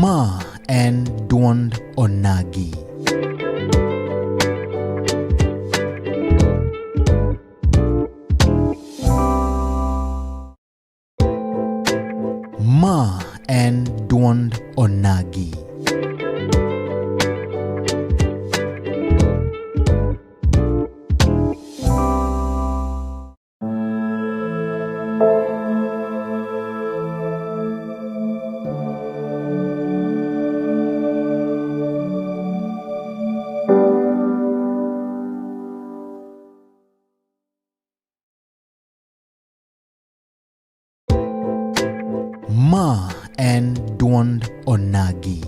Ma en duond Onagi. Ma en duond Onagi. Ma en duond Onagi.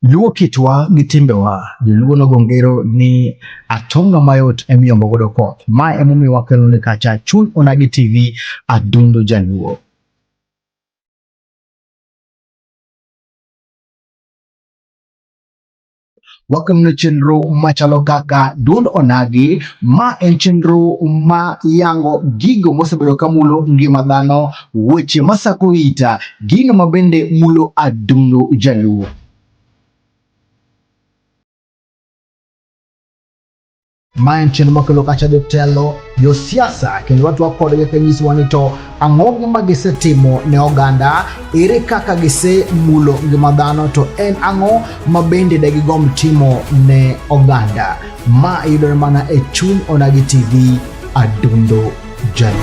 Luo kitwa gi timbewa, joluo nogo ngero ni atonga mayot emiyombo godo koth. Ma emomiyo wakelo ni kacha Chuny Onagi TV Adundo Jaluo. Wakelone chenro machalo kaka duond onagi, ma en chenro ma yango gigo mosebedo ka mulo ngima dhano, weche masako ita, gino ma bende mulo adundo jaluo. Ma en chenro makelo kacha jotelo, josiasa kendo watwak kodgi ka nyisowa ni to ang'o gima gisetimo ne oganda, ere kaka gisemulo ngima dhano, to en ang'o ma bende de gigomb timo ne oganda. Ma yudore mana e Chuny Onagi TV, Adundo Jaluo.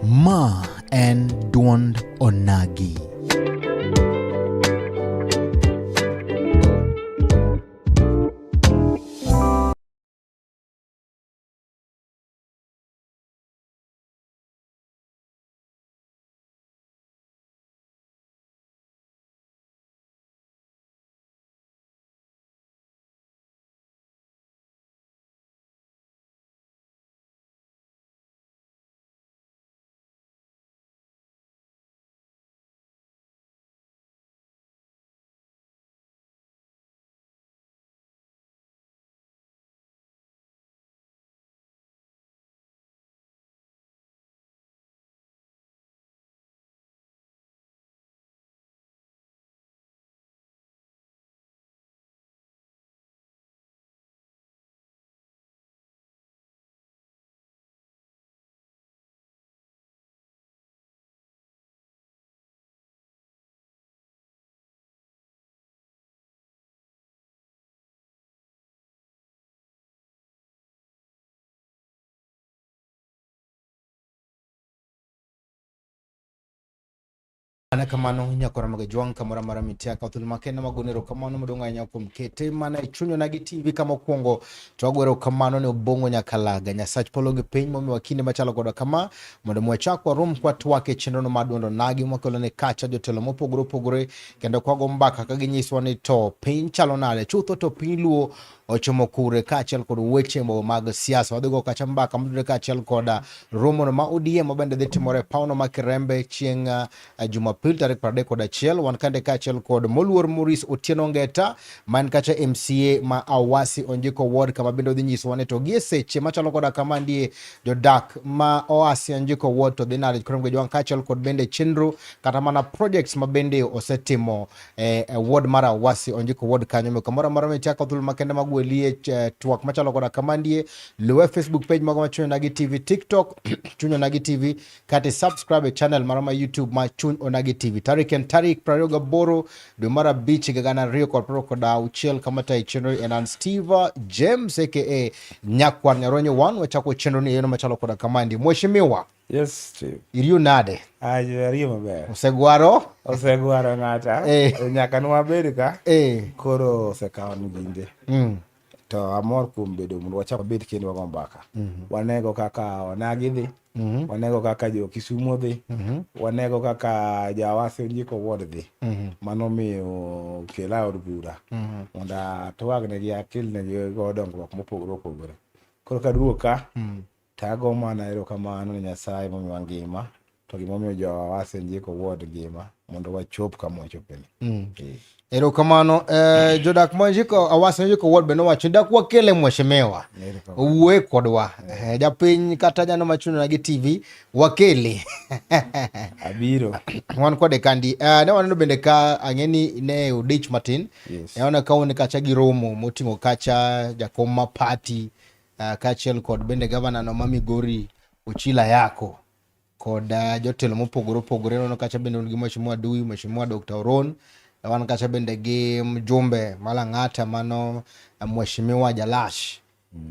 Ma en duond Onagi. Mana kamano nyakora mag jwang' kamoro amora mitia ka thuolo makende magone erokamano maduong' ahinya kuom kete mana e chuny Onagi TV kama okwongo to wago erokamano ne Obong'o Nyakalaga Nyasach polo gi piny momiwa kinde machalo koda kama mondo mi wachak warom kwatwak e chenrono mar duond Onagi mwakelo ne kacha jotelo mopogore opogore kendo kwago mbaka ka ginyiswa ni to piny chalo nade chutho to piny Luo ochomo kure kaachiel kod weche mag siasa. Wadhi go kacha mbaka motudore kaachiel kod romono ma ODM ma bende dhi timore e pawno ma Kirembe chieng' Jumapil tarik 31. Wan kande kaachiel kod moluor Maurice Otieno Ngeta ma en kacha MCA ma Awasi Onjiko Ward kama bende odhi nyisowa ni to gie seche machalo koda kama ndie jodak ma Oasi Onjiko Ward to dhi nade koro wan kaachiel kod bende chenro kata mana projects ma bende osetimo e ward mar Awasi Onjiko ward kanyo me kamoro amora michako thuolo makende mag welie twak machalo koda kamandie luwe Facebook page mago ma Chuny Onagi TV, TikTok Chuny Onagi TV kata subscribe e channel marwa ma YouTube ma Chuny Onagi TV. Tarik en tarik 28 dwe mar abich higa 2026 kama tayo chenro en an Steve James aka Nyakwar Nyaronyo 1 wachako chenro ni e yono machalo koda kamandi. Mheshimiwa Yes, Steve. Iriyo nade? Ariyo maber. Osegwaro? Osegwaro ng'ata. Nyaka nwabed ka. Koro osekawo ni ginde. To amor kuom bedo mondo wachak wabed kendo wago mbaka. Wanego kaka Onagi dhi. Wanego kaka jo Kisumo dhi. Wanego kaka Jawasi Onjiko Ward dhi. Mano miyo kela od bura. Mondo atwagnegi akelnegi go dongruok mopogore opogore. Koro kaduogo ka. To ago mana erokamano ne Nyasaye momiwa ngima to gimomiyo jowa Njiko Ward ngima mondo wachop kama wachopeni. Erokamano. Jodak ma Njiko Awasi Njiko Ward bende nowacho ni dak wakele mheshimiwa owuoye kodwa. Japiny kata jano machuno gi TV wakele. Abiro. Wan kode kandi. Ne waneno bende ka ang'e ni ne odich matin. Yes. Ne waneno ka un kacha gi romo moting'o kacha jakom ma party kaachiel kod bende gavana no ma Migori Ochila Yako kod jotelo mopogore opogore. Waneno kacha bende un gi Mheshimiwa Dui, Mheshimiwa Dr. Oron. Wan kacha bende gi mjumbe ma Lang'ata mano Mheshimiwa Jalash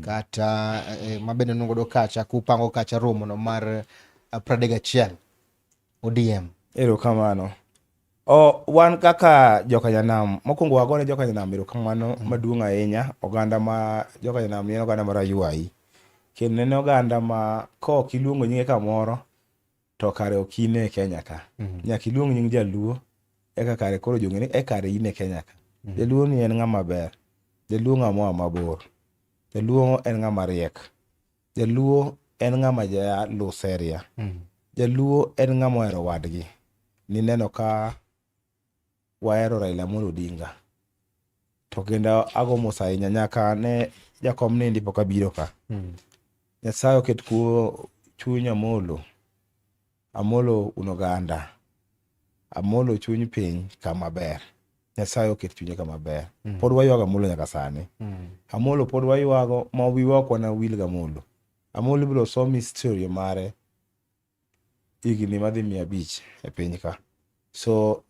kata ma bende nugodo kacha kupango kacha romo no mar 31 ODM. Erokamano. O, wan kaka jokanyanam, mokwongo wagone jokanyanam erokamano maduong' ahinya. Oganda ma jokanyanam en oganda mar aywayi. Kendo en oganda ma kok iluongo nyinge kamoro to kare ok in e Kenya ka. Nyaka iluong nying jaluo eka kare koro jong'e ni e kare in e Kenya ka. Jaluo ni en ng'ama ber. Jaluo ng'ama oa mabor. Jaluo en ng'ama riek. Jaluo en ng'ama ja luseria. Jaluo en ng'ama ohero wadgi. Nineno ka wahero Raila Amolo Odinga. To kendo ago mos ahinya nyaka ne jakom nindi pok abiro ka. Nyasaye oket kuo chuny Amolo. Amolo un oganda. Amolo chuny piny kama ber. Nyasaye oket chunye kama ber. Pod waywago Amolo nyaka sani. Amolo pod waywago ma wiwa ok wanawil gi Amolo. Amolo ibiro som history mare higni madhi 500 e piny ka. So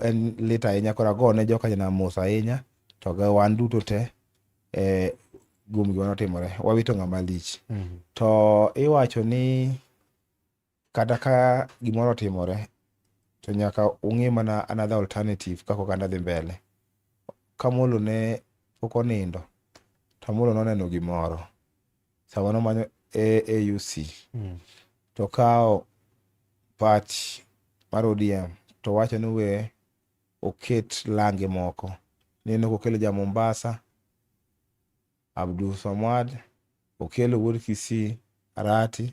en lit ahinya koro agone jokanyanam mos ahinya to gi wan duto te kuom gima notimore. Wawito ng'ama lich. To iwacho ni kata ka gimoro otimore to nyaka ung'i mana another alternative kaka oganda dhi mbele. Ka Amolo ne pok onindo to Amolo noneno gimoro. Sama nomanyo AUC to kawo party mar ODM to wacho ni we oket lange moko. Neno kokelo ja Mombasa Abdul Samad, okelo wuod Kisii Arati,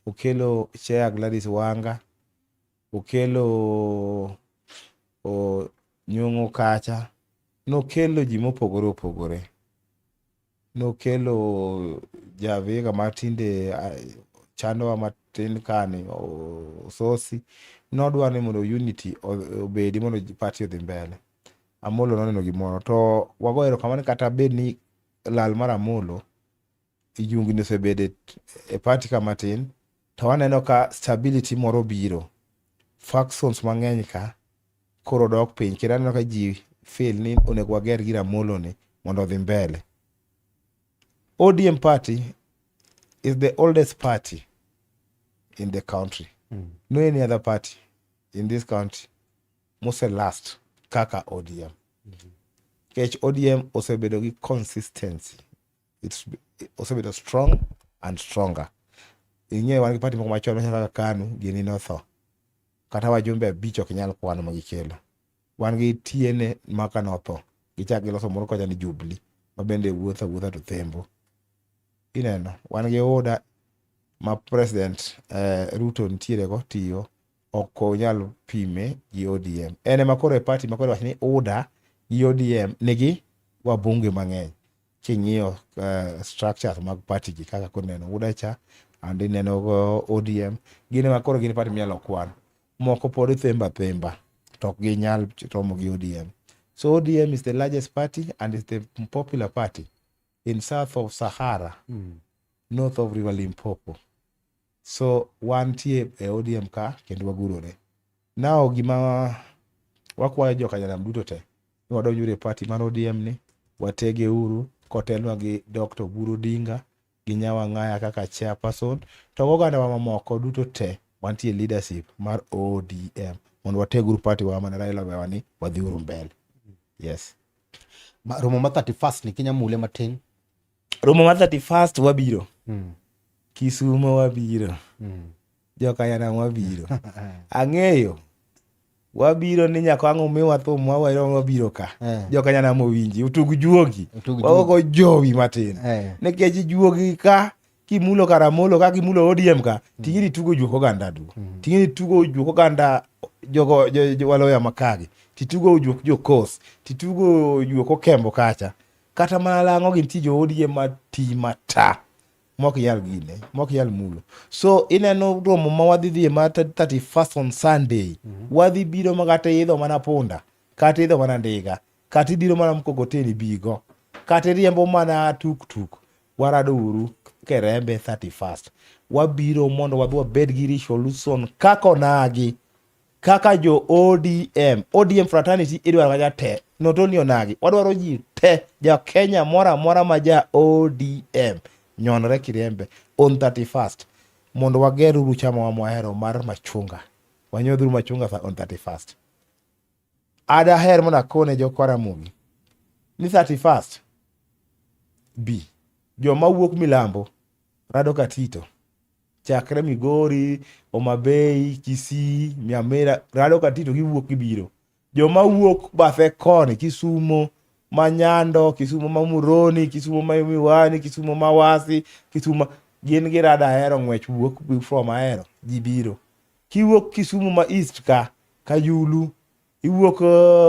okelo Chair Gladys Wanga, okelo Nyong'o kacha. Nokelo ji mopogore opogore. Nokelo Javiga matinde chandowa matin kani Sosi. Nodwaro ni mondo unity obedi mondo party odhi mbele. Amolo noneno gimoro to wago erokamano kata bed ni lal mar Amolo yungni osebede e party ka matin to waneno ka stability moro biro. Factions mang'eny ka koro dok piny kendo aneno ka ji feel ni onego wager gir Amolo ni mondo odhi mbele. ODM party is the oldest party in the country. No any other party in this country mose last kaka ODM. Nikech ODM osebedo gi consistency. It's osebedo strong and stronger. Ing'eyo wan gi party moko machon machalo kaka KANU gini notho. Kata wajumbe 5 ok nyal kwano ma gikelo. Wan gi TNA ma ka notho gichak giloso moro kocha ni Jubilee ma bende wuotho awuotha to thembo. Ineno wan gi UDA ma president Ruto nitiere go tiyo ok onyal pime gi ODM. En ema koro e party ma koro iwacho ni UDA gi ODM nigi wabunge mang'eny. King'iyo structures mag party gi kaka koro ineno UDA cha and ineno go ODM gin ema koro gin party minyalo kwan. Moko pod themba athemba to ok ginyal romo gi ODM. So ODM is the largest party and is the popular party in south of Sahara, north of River Limpopo. So wantie e ODM ka kendo wagurore. Now gima wakwayo jokanyanam duto te ni wadonjuru e party mar ODM ni watege uru kotelnwa gi Dr. Oburu Odinga gi Nyawang'aya kaka chairperson to gogandawa mamoko duto te wantie leadership mar ODM mondo wateg uru party wa mane Raila owewa ni wadhi uru mbele. Yes. Romo ma 31st ni kinya mule matin. Romo ma 31st wabiro. Kisumo wabiro. Jokanyanam wabiro. Ang'eyo wabiro ni nyaka ang' umiwa thum wawero wabiro ka. Jokanyanam owinji utug juogi. Utug Wagogo jowi matin. Nikech juogi ka Kimulo Karamolo ka kimulo ODM ka, ting'e ni tugo juok oganda du. Ting'e ni tugo juok oganda jogo jo, jo waloya makagi. Titugo juok jo Coast, titugo juok Okembo kacha. Kata mana lang'o gi nitie jo ODM mati mata. Mok nyal gine, mok nyal mulo. So ineno romo ma wadhi dhiye mar 31st on Sunday. Wadhi biro ma kata idho mana punda, kata idho mana ndiga, kata ibiro mana mkokoteni bigo, kata iriembo mana tuk tuk. Warado uru Kerembe 31st. Wabiro mondo wadhi wabed gi resolution kaka onagi, kaka jo ODM. ODM fraternity idwaro kacha te, not only onagi. Wadwaro ji te, ja Kenya moro amora ma ja ODM nyonre Kirembe on 31st mondo wager uru chama wa mwahero mar machunga. Wanyodhuru machunga on 31st. Adaher mondo akone jokwa Ramogi ni 31st B joma wuok milambo rado Katito chakre Migori, Homa Bay, Kisii, Nyamira rado Katito giwuok gibiro. Joma wuok bathe koni Kisumo, Manyando, Kisumo ma Muroni, Kisumo ma Miwani, Kisumo ma Wasi, Kisumo gin girado Ahero ng'wech wuok from Ahero ji biro. Kiwuok Kisumu ma East ka, Kajulu, iwuok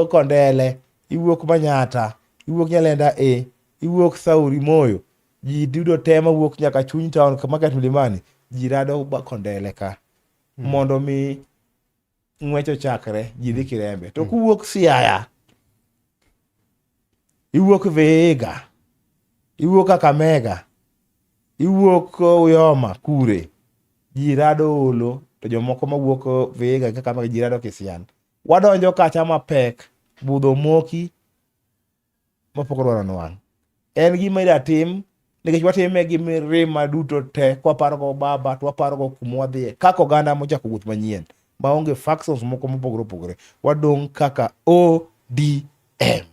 Kondele, iwuok Manyata, iwuok Nyalenda A, iwuok Sauri Moyo, ji duto te mawuok nyaka chuny town Market Mlimani, ji rado Kondele ka. Mondo mi ng'wech ochakre, ji dhi Kirembe. To kuwuok Siaya, iwuok Vihiga, iwuok Kakamega, iwuok Uyoma kure, ji rado Olo, to jomoko mawuok Vihiga gi Kakamega ji rado Kisian. Wadonjo kacha mapek, budho moki mapok odwaro nwang'. En gima ida tim nikech watime gi mirima duto te kwaparogo baba to waparogo kuma wadhiye kaka oganda mochako wuoth manyien maonge factions moko mopogore opogore. Wadong' kaka ODM.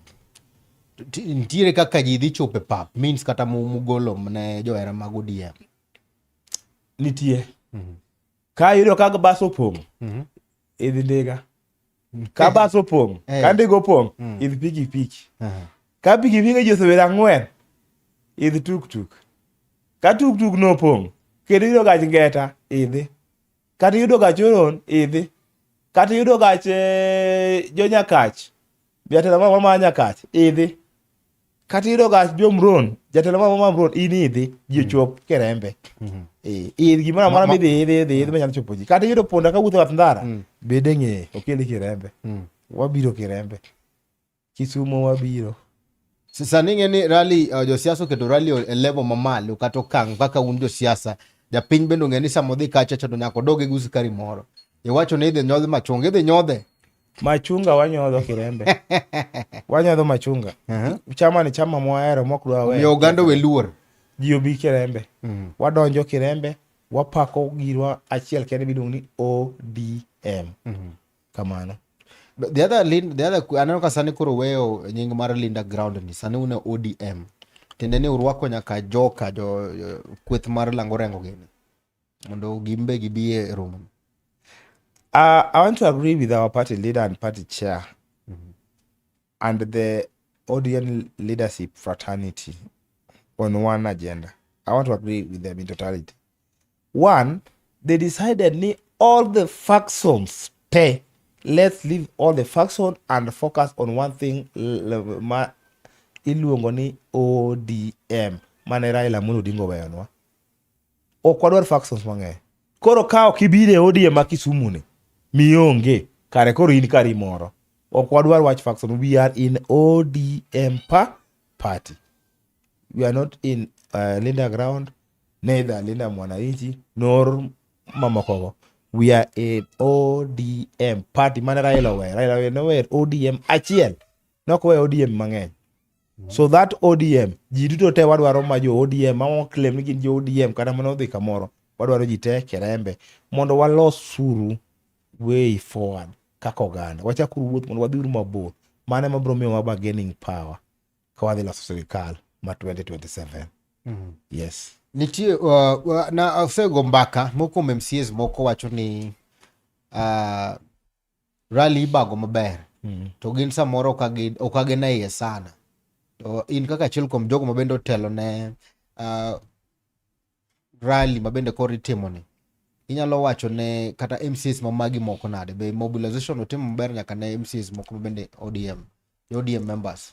Nitiere kaka ji dhi chopo e pap means kata mugolo ne johera mag ODM. Nitie. Ka iyudo ka bas opong', idhi ndiga. Ka bas opong', ka ndiga opong', idhi pikipiki. Ka pikipiki ji osebedo ang'wen, idhi tuk tuk. Ka tuk tuk nopong', kendo iyudo gach ngeta, idhi. Kata iyudo gach oron, idhi. Kata iyudo gach jonyakach, jatelo moro ma Nyakach, idhi. Kata iyudo gach jomron, jatelo moro ma Mron, in idhi, ji ochop Kerembe. Idh gimoro amora midhi idhi idhi idhi manyalo chopo ji. Kata iyudo punda kawuotho e bath ndara, bed e ng'eye, okeli Kirembe. Wabiro Kirembe. Kisumo wabiro. Sani ing'e ni rally josiasa oketo rally e level mamalo kata okang' kaka un josiasa. Japiny bende ong'e ni sama odhi kacha cha to nyaka odog gi sukari moro. Iwacho ni idhi nyodh machunga, idhi nyodhe. Machunga wanyodho Kirembe. Wanyodho machunga. Chama ni chama mwahero mok dwa weyo. Omiyo oganda we luor. Ji obi Kirembe. Wadonjo Kirembe, wapako girwa achiel kende miluongo ni ODM. Kamano. But the other, the other, aneno ka sani koro weyo nying mar Linda Ground ni, sani un e ODM. Tiende ni urwako nyaka joka, jo kweth mar Lango Rengo gini. Mondo gin be gibi e romo. I want to agree with our party leader and party chair and the ODM leadership fraternity on one agenda. I want to agree with them in totality. One, they decided ni all the factions te, let's leave all the factions and focus on one thing ma iluongo ni ODM mane Raila Amolo Odinga oweyonwa. Ok wadwar factions mang'eny. Koro ka ok ibiro e ODM ma Kisumu ni, mionge, kare koro in kari moro. Ok wadwar wach faction. We are in ODM party. We are not in Linda Ground, neither Linda Mwananchi nor mamokogo. We are in ODM party mane Raila oweyo. Raila oweyo noweyo ODM achiel. Nok oweyo ODM mang'eny. So that ODM, ji duto te wadwaro ma jo ODM, ma claim ni gin jo ODM kata mana odhi kamoro. Wadwaro ji te Kirembe mondo walos uru way forward kaka oganda. Wachak uru wuoth mondo wadhi uru mabor. Mano ema biro miyo wa bargaining power ka wadhi loso sirikal ma 2027. Yes. Nitie na osego mbaka moko kuom MCAs moko wacho ni rally ibago maber to gin samoro ok agena iye sana. To in kaka achiel kuom jogo ma bende otelo ne rally ma bende koro itimoni, inyalo wacho ne kata MCAs ma magi moko nade? Be mobilization otimo maber nyaka ne MCAs moko ma bende ODM, ODM members?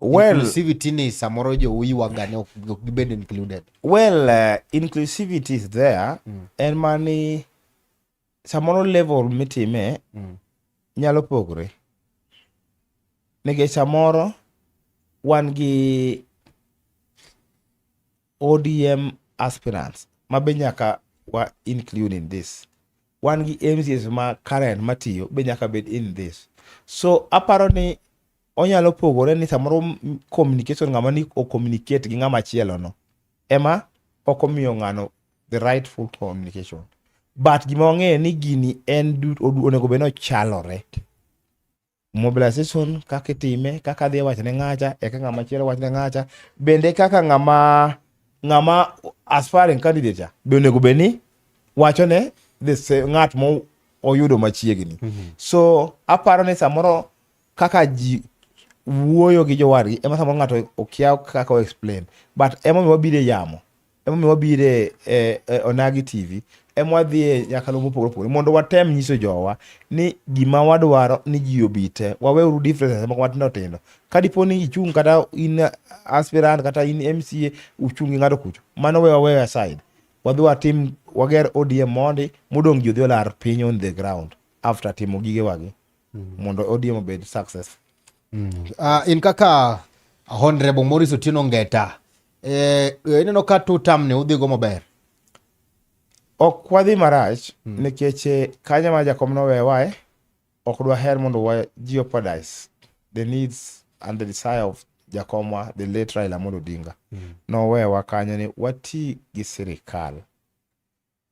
Well, Inclusivity ni samoro jo uywaga ni ok ok gibed included. Well, inclusivity is there. En mani samoro level mitime nyalo pogore. Nikech samoro wan gi ODM aspirants ma be nyaka wa include in this. Wan gi MCAs ma current matiyo be nyaka bed in this. So aparo ni onyalo pogore ni samoro communication ng'ama ni o communicate gi ng'ama chielo no ema ok omiyo ng'ano the rightful communication. But gima wang'eyo ni gini en onego bed ni ochalore. Mobilization kaka itime, kaka adhi wacho ne ng'acha, eka ng'ama chielo wach ne ng'acha, bende kaka ng'ama aspiring candidate cha be onego bed ni wacho ne the same ng'at mo oyudo machiegni. So aparo ni samoro kaka ji wuoyo gi jowadgi ema samoro ng'ato okia kaka o explain, but emomiyo wabiro e yamo, emomiyo wabiro e Onagi TV, ema wadhi e nyakalondo mopogore opogore mondo watem nyiso jowa ni gima wadwaro ni ji obi te, waweuru differences moko matindo tindo. Ka dipo ni ichung' kata in aspirant kata in MCA uchung' gi ng'ato kucho, mano we waweyo aside, wadhi watim wager ODM mondi modong' ji odhi olar piny on the ground after timo gigewagi mondo ODM obed successful. In kaka Honorable Maurice Otieno Ngeta, ineno ka two term ni udhi go maber? Ok wadhi marach nikech kanyo ma jakom nowewae ok dwaher mondo wa jeopardize the needs and the desire of jakomwa the late Raila Amolo Odinga. Nowewa kanyo ni wati gi sirikal,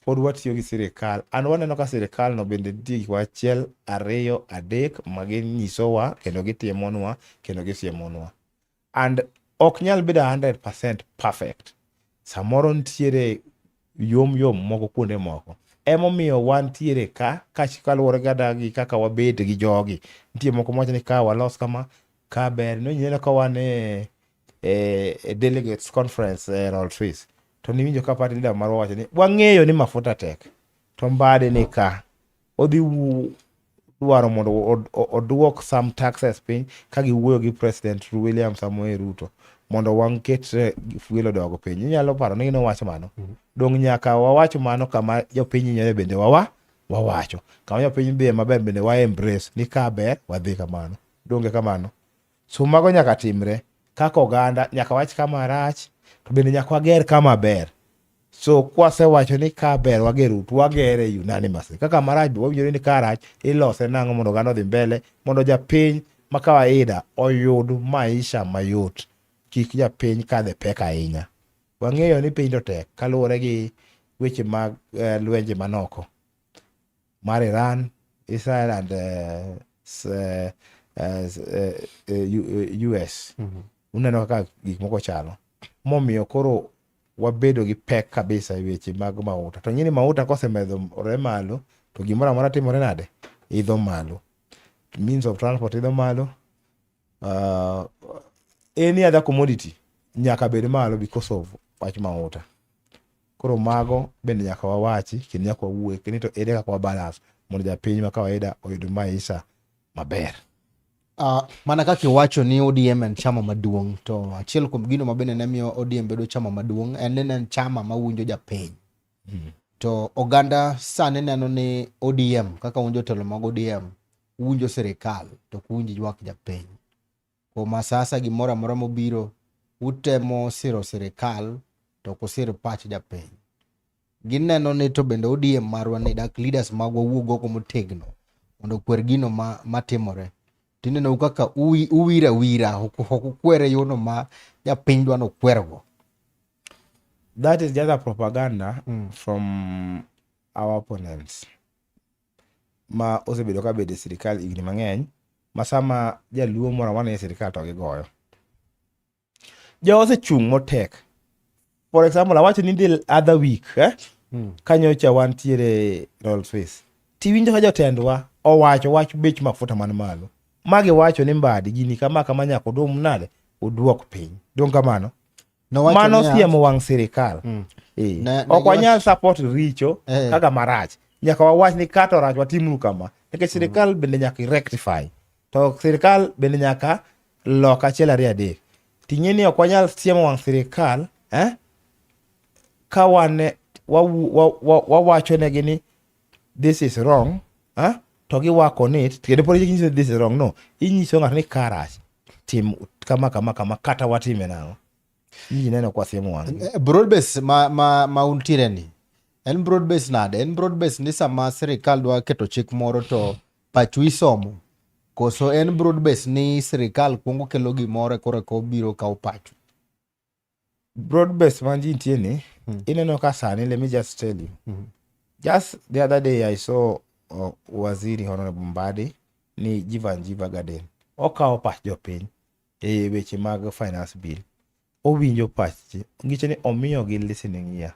pod watiyo gi sirikal and waneno ka sirikal no bende nitie gik achiel ariyo adek ma ginyisowa kendo gitimonwa kendogisiemonwa and ok nyal bedo 100% perfect. Samoro nitiere yom yom moko kuonde moko, emomiyo wantiere ka kaluwore kata gi kaka wabet gi jogi. Nitie moko mawacho ni ka walos kama ka ber no ineno ka wan e delegates conference e Rolls Royce to niwinjo ka party leader marwa wacho ni wang'eyo ni mafuta tek to mbade ni ka odhi dwaro mondo oduok some taxes piny ka giwuoyo gi President William Samoei Ruto mondo waket fuel odog piny. Inyalo paro ni nowacho mano. Dong' nyaka wawach mano kama jopiny hinyore bende wawacho. Kama jopiny dhiye maber bende wa embrace ni ka ber wadhi kamano. Donge kamano? So mago nyaka timre kaka oganda nyaka wach kama rach to bende nyaka wager kama ber. So kwasewacho ni ka ber wager to wagere unanimously. Kaka marach be wawinjore ni ka rach ilose nang'o mondo oganda odhi mbele mondo japiny ma kawaida oyud maisha mayot. Kik japiny kadhe pek ahinya. Wang'eyo ni piny to tek kaluwore gi weche mag lwenje manoko mar Iran, Israel and US. Uneno kaka gik moko chalo. Momiyo koro wabedo gi pek kabisa e weche mag mauta. To ng'eni mauta kosemedore malo to gimoro amora timore nade? Idho malo. Means of transport idho malo. Any other commodity nyaka bed malo because of wach mauta. Koro mago bende nyaka wawachi kendo nyaka wawuo ni to ere kaka wa balance mondo japiny ma kawaida oyud maisha maber. Mana kaka iwacho ni ODM en chama maduong', to achiel kuom gino ma bende ne miyo ODM bedo chama maduong' en ni ne en chama mawinjo japiny. To oganda sani neno ni ODM, kaka un jotelo mag ODM, uwinjo sirikal to ok uwinj ywak japiny. Kuom sasa gimoro amora mobiro, utemo siro sirikal to ok usir pach japiny. Gineno ni to bende ODM marwa ni dak leaders magwa wuog oko motegno mondo okwer gino matimore. Tineno kaka uwira wira, ok ukwere yono ma japiny dwa nokwergo. That is just a propaganda from our opponents ma osebedo ka bedo e sirikal higni mang'eny ma sama jaluo moro amora nie sirikal to gigoyo. Jo osechung' motek. For example, awacho ni the other week, eh? Kanyocha wantiere Rolls Royce. Tiwinjo ka jotendwa owacho wach bech mafuta man malo. Ma giwacho ni Mbadi gini kama kama nyaka odum nade? Oduok piny. Dong kamano. Nowacho Mano niya- siemo wang' sirikal. Ne Ok wanyal support richo kaka marach. Nyaka wawach ni kata orach watimuru kama. Nikech sirikal bende nyaka rectify. To sirikal bende nyaka lok achiel ariyo adek. Ting'e ni ok wanyal siemo wang' sirikal eh? Ka wan wawacho negi ni this is wrong eh? To giwork on it kendo pod inyiso ni this is wrong no inyiso ng'ato ni ka rach tim kama kama kama kata watime nang'o ji neno kwa siemo wang' Broad base ma untiere ni en broad base nade? En broad base ni sama sirikal dwa keto chik moro to pachu isomo, koso en broad base ni sirikal kuongo kelo gimoro koro eka obiro kawo pachu? Broad base man ji nitie ni ineno ka sani, let me just tell you, just the other day I saw waziri Honorable Mbadi ni Jivanjee Garden okawo pach jopiny e weche mag finance bill, owinjo pach ji ngiche ni omiyogi listening ear.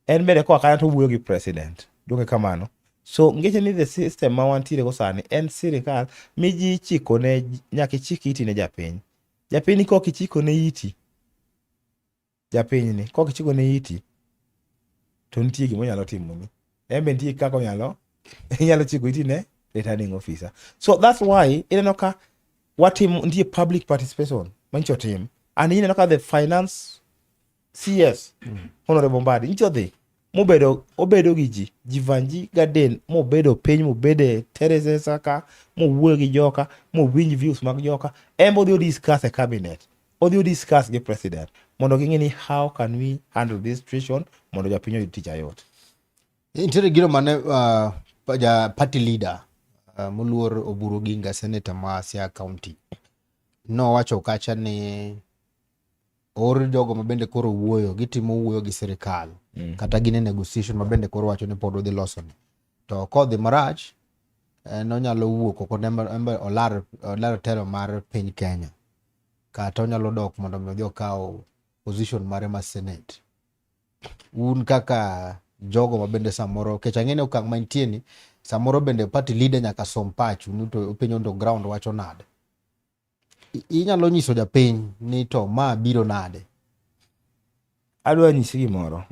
En bende koa kanyo to owuoyo gi president donge kamano? So ngeche ni the system ma wantiere go sani en sirikal mi ji ichiko ne nyaka ichik iti ne japiny. Japiny kok ichiko ne iti, japiny ni kok ichiko ne iti to nitie gima onyalo timoni. En be nitie kaka onyalo inyalo chiko iti ne returning officer. So that's why ineno ka watimo nitie public participation manyicho tim and ineno ka the finance CS Honorable Mbadi nyicho dhi mobedo obedo gi ji Jivanjee Garden mobedo piny mobedo e terraces ka mowuoyo gi joka mowinj views mag joka. En be odhi odiscuss e cabinet, odhi odiscuss gi president mondo ging'e ni how can we handle this situation mondo japiny oyud tich ayot. Nitiere gino mane ja party leader moluor Oburu Oginga, senator ma Siaya County, nowacho kacha ni or jogo ma bende koro wuoyo gitimo wuoyo gi sirikal kata gin e negotiation ma bende koro wacho ni pod odhi loso ni to kodhi marach en onyalo wuok oko en be olar telo mar piny Kenya kata onyalo dok mondo mi odhi okaw position mare mar senate. Un kaka jogo ma bende samoro kech ang'e ni okang' ma intie ni samoro bende party leader nyaka som pachu ni to openjo ni to ground wacho nade. Inyalo nyiso japiny ni to ma biro nade? Adwa nyisi gimoro.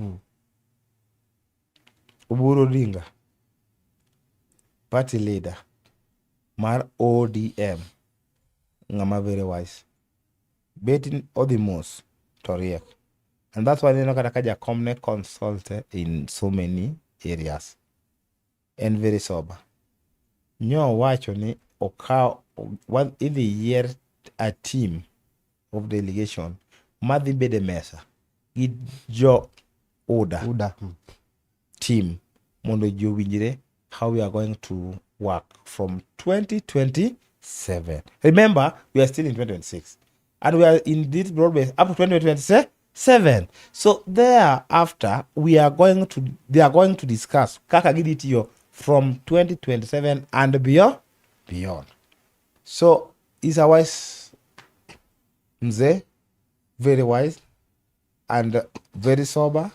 Oburu Odinga, party leader mar ODM, ng'ama very wise. Bet odhi mos to riek. And that's why ineno kata ka jakom ne consult in so many areas. En very sober. Nyo wacho ni okaw idhi yier a team of delegation madhi bedo e mesa gi jo UDA UDA. Team mondo ji owinjre how we are going to work from 2027. Remember, we are still in 2026 and we are in this broad base up to 2027. So thereafter, we are going to they are going to discuss kaka gidhi tiyo from 2027 and beyond. So he's a wise mzee, very wise and very sober,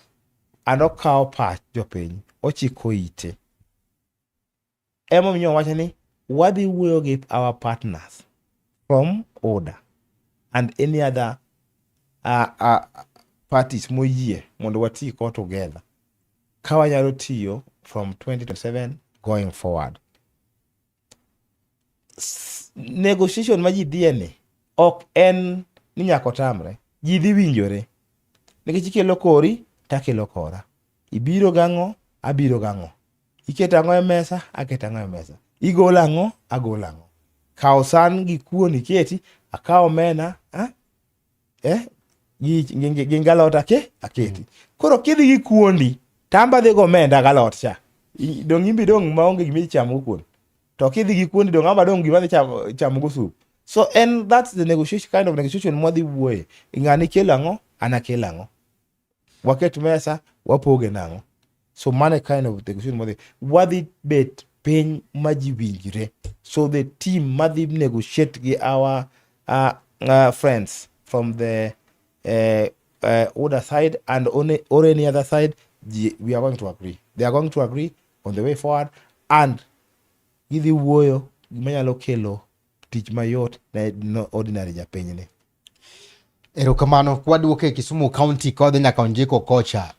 and okawo pach jopiny, ochiko ite. Emomiyo wacho ni wadhi wuoyo gi our partners from UDA and any other parties moyie mondo wati ko together ka wanyalo tiyo from 2027 going forward. Negotiation ma ji dhiye ni ok en ni nyaka otamre, ji dhi winjore nikech ikelo kori takelo kora, ibiro gang'o abiro gang'o, iketo ang'o e mesa aketo ang'o e mesa, igolo ang'o agolo ang'o, kaw san gi kuon iketi, akaw omena gi galot aketi. Koro kidhi gi kuondi tamba dhi go omenda galot cha, dong' imbe dong' maonge gima ichamo go kuon, to kidhi gi kuondi dong' amba dong' gima dhi chamo go soup. So and that's the negotiation, kind of negotiation mwadhi wuoye. Ng'ani kelo ang'o, an akelo ang'o, waket mesa wapoge nang'o. So mano e kind of negotiation mwadhi wadhi bet piny ma ji winjre. So the team madhi negotiate gi our friends from the other side and on or any other side, we are going to agree, they are going to agree on the way forward and gidhi wuoyo gima nyalo kelo tich mayot ne no ordinary japinyni. Erokamano. Kwaduoke e Kisumu County kodhi nyaka Onjiko kocha.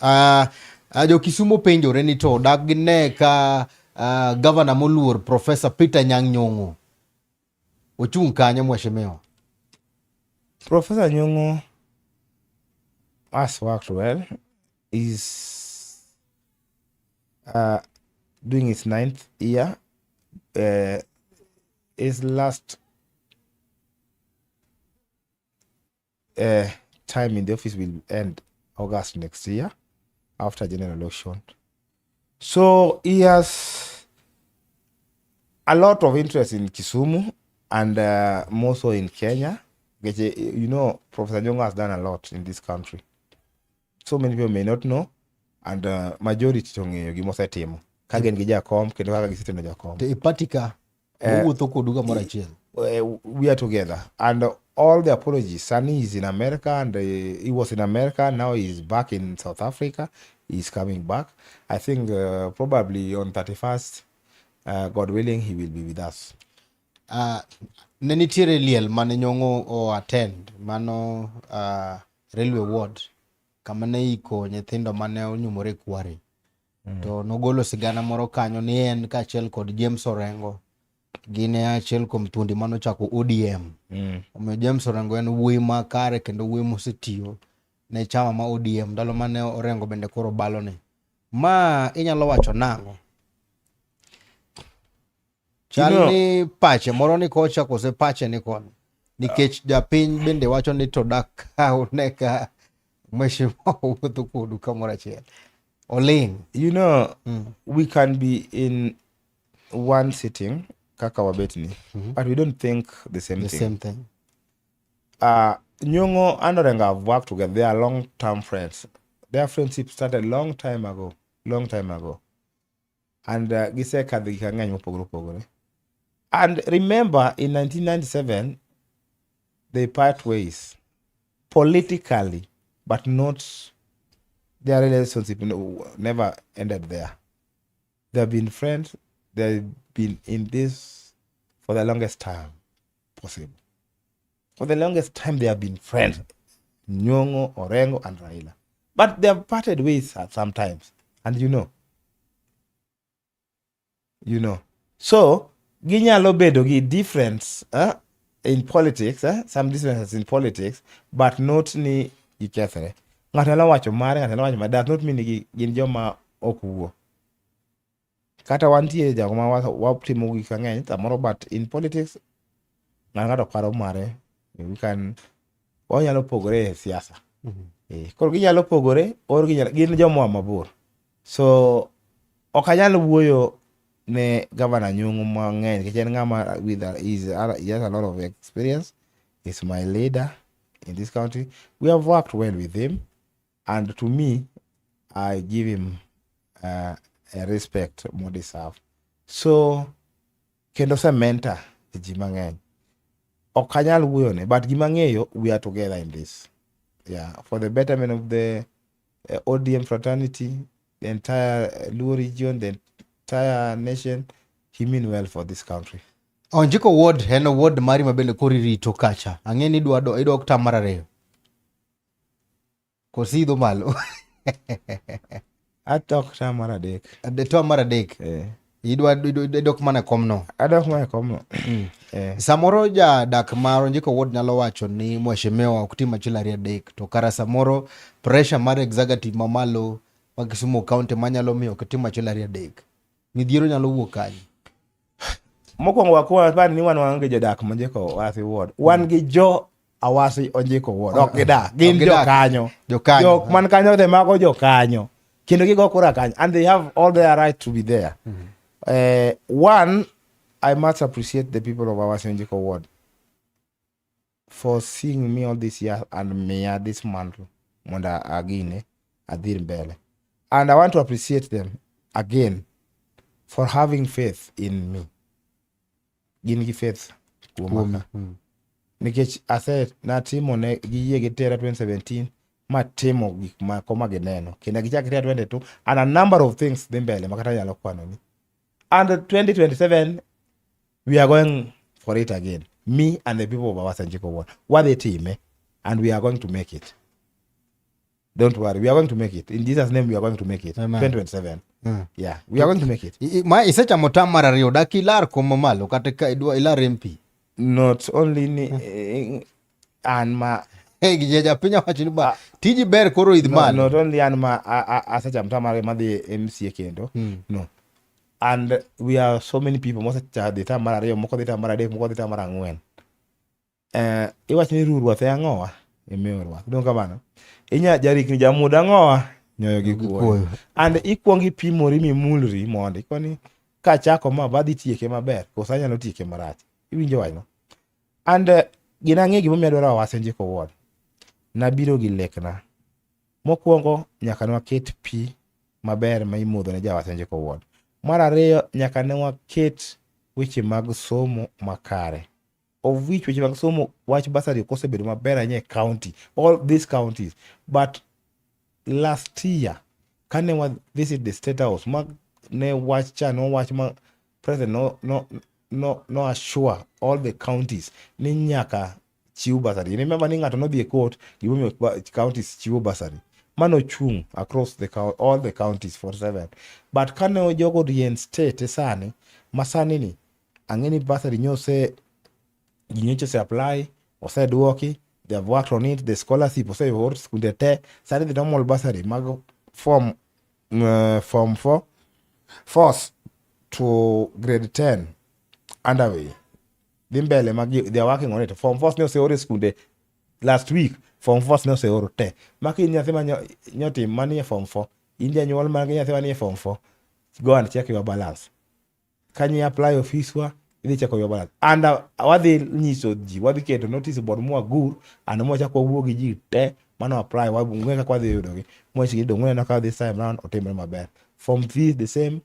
Jo Kisumu penjore ni to dak gine ka gavana moluor Professor Peter Nyang' Nyong'o ochung' kanyo mheshimiwa. Professor Nyong'o has worked well. Is doing his 9th year. His last time in the office will end August next year after general election. So he has a lot of interest in Kisumu and more so in Kenya. You know, Professor Nyong'o has done a lot in this country. So many people may not know, and majority to ng'eyo gima osetimo ka gin gi jakom kendo kaka giseteno jakom. To e party ka owuotho kodu kamoro achiel. We are together, and all the apologies. Sani is in America, and he was in America. Now he's back in South Africa. He's coming back. I think probably on 31st, God willing, he will be with us. Ne nitiere liel mane Nyong'o o attend mano Railway Ward kama ne iko nyithindo mane onyumore kware. To nogolo sigana moro kanyo ni en kaachiel kod James Orengo gin e achiel kuom thuondi manochako ODM. Omiyo James Orengo en wuoyi makare kendo wuoyi mosetiyo ne chama ma ODM ndalo mane Orengo bende koro balone. Ma inyalo wacho nang'o? Chal ni pache moro ni kocha kose pache ni koni. Nikech japiny bende wacho ni to dak ka une ka mheshimiwa wuotho kodu kamoro achiel. Oling'. You know, we can be in one sitting, kaka wabetni, but we don't think the same The thing. same thing. Nyong'o and Orengo have worked together. They are long-term friends. Their friendship started long time ago. Long time ago. And gisekadho gik mang'eny mopogore opogore. And remember, in 1997, they part ways politically, but not their relationship never ended there. They have been friends. They've been in this for the longest time possible. For the longest time, they have been friends. Nyong'o, Orengo, and Raila. But they have parted ways sometimes. And you know. You know. So, ginyalo bedo gi difference in politics, some differences in politics, but not ni gikethre. Ng'ato nyalo wacho mare, ng'ato nyalo wacho mare, does not mean ni gin joma ok wuo. Kata wantie joma watimo gik mang'eny samoro, but in politics, ng'ato ng'ato paro mare, we can, wanyalo pogore e siasa. Koro ginyalo pogore, or ginyalo, gin joma mabor. So, ok anyal wuoyo ne Governor Nyong'o mang'eny nikech en ng'ama with a, is, he has a lot of experience. He's my leader in this country. We have worked well with him, and to me, I give him a respect more deserve. So, kendo ose mentor ji mang'eny. Ok anyal wuoyo ne, but gima ang'eyo, we are together in this. Yeah, for the betterment of the ODM fraternity, the entire Luo region, the entire nation, he mean well for this country. Onjiko ward en ward mari ma bende koro irito kacha. Ang'e ni idwa idwa tam mar ariyo. Koso idho malo. Atok tam mar adek. Tam mar adek. Idwa idok mana e komno. Adok mana e komno. Samoro jadak mar Onjiko ward nyalo wacho ni mheshimiwa ok tim achiel ariyo adek to kara samoro pressure mar executive mamalo ma Kisumu County manyalo miyo ok tim achiel ariyo adek. Midhiero nyalo wuok kanye? Mokwongo wakuwa par ni wan waonge jodak Onjiko Awasi ward. Wan gi jo Awasi Onjiko ward. Ok gidak. Gin jokanyo. Jokanyo. Jok man kanyo te mago jokanyo. Kendo gigo kura kanyo. And they have all their right to be there. One, I must appreciate the people of Awasi Onjiko ward for seeing me all this year and miya this mantle mondo agine adhir mbele. And I want to appreciate them again for having faith in me. Gin gi faith kuoma. Nikech ase natimo ne giyie gitera 2017 matimo gik mako ma gineno. Kendo gichak gitera 22 and a number of things dhi mbele makata anyalo kwano ni. And 2027 we are going for it again. Me and the people of Awasi Onjiko ward. Wadhi time. And we are going to make it. Don't worry, we are going to make it. In Jesus' name, we are going to make it. Amen. 2027. Yeah, we are going to make it. Ma isechamo tam mar ariyo dak ilar kom mamalo kata ka idwa ilar MP. Not only ni an ma Hey, japiny owacho ni ba tiji ber koro idh no, malo. not only an ma asechamo tam mar madhi MCA kendo. No. And we are so many people mosecha dhi tam mar ariyo, moko dhi tam mar adek, moko dhi tam mar ang'wen. Iwacho ni ru rwath e ang'owa? Imiyo rwath. Donge kamano? Inya jarikni jamuda ang'owa? Nyoyo gi kuoyo. Kuoyo. And ikuongo ipimori mimulri mondo ikoni kachako ma badhi tieke maber koso anyalo tieke marach. Iwinjo wachno? And gina ang'e gimomiyo adwaro Awasi Onjiko Ward. Nabiro gi lekna. Mokwongo nyaka ne waket pi maber ma imodho ne jo Awasi Onjiko Ward. Mar ariyo nyaka ne waket weche mag somo makare. Of which weche mag somo wach bursary ok osebedo maber ahinya e county, all these counties. But last year kane wa visit the state house ma ne wach cha nowach ma president no assure all the counties ni nyaka chiw bursary. Remember ni ng'ato nodhi e court gimomiyo counties chiwo bursary. Mano chung across the all the counties 47. But kane jogo reinstate sani, ma sani ni ang'e ni bursary nyose ji nyocha ose apply, oseduoki, they have worked on it, the scholarship oseor skunde te. Sani the normal bursary mag form 4 fourth to grade 10 underway. Dhi mbele mag they are working on it. Form 4 ne oseor e skunde last week. Form 4 ne oseor te. Maki in nyathi ma nyotim manie form 4. In janyuol man gi nyathi manie form 4. Go and check your balance. Kanyo apply ofiswa idhi cheko your balance. And wadhi nyiso ji, wadhi keto notice board mwagur and mwachako wawuo gi ji te mano apply wang'e kaka wadhi yudogi. Mwachigi dong' uneno ka this time round otimre maber. Form 3 the same,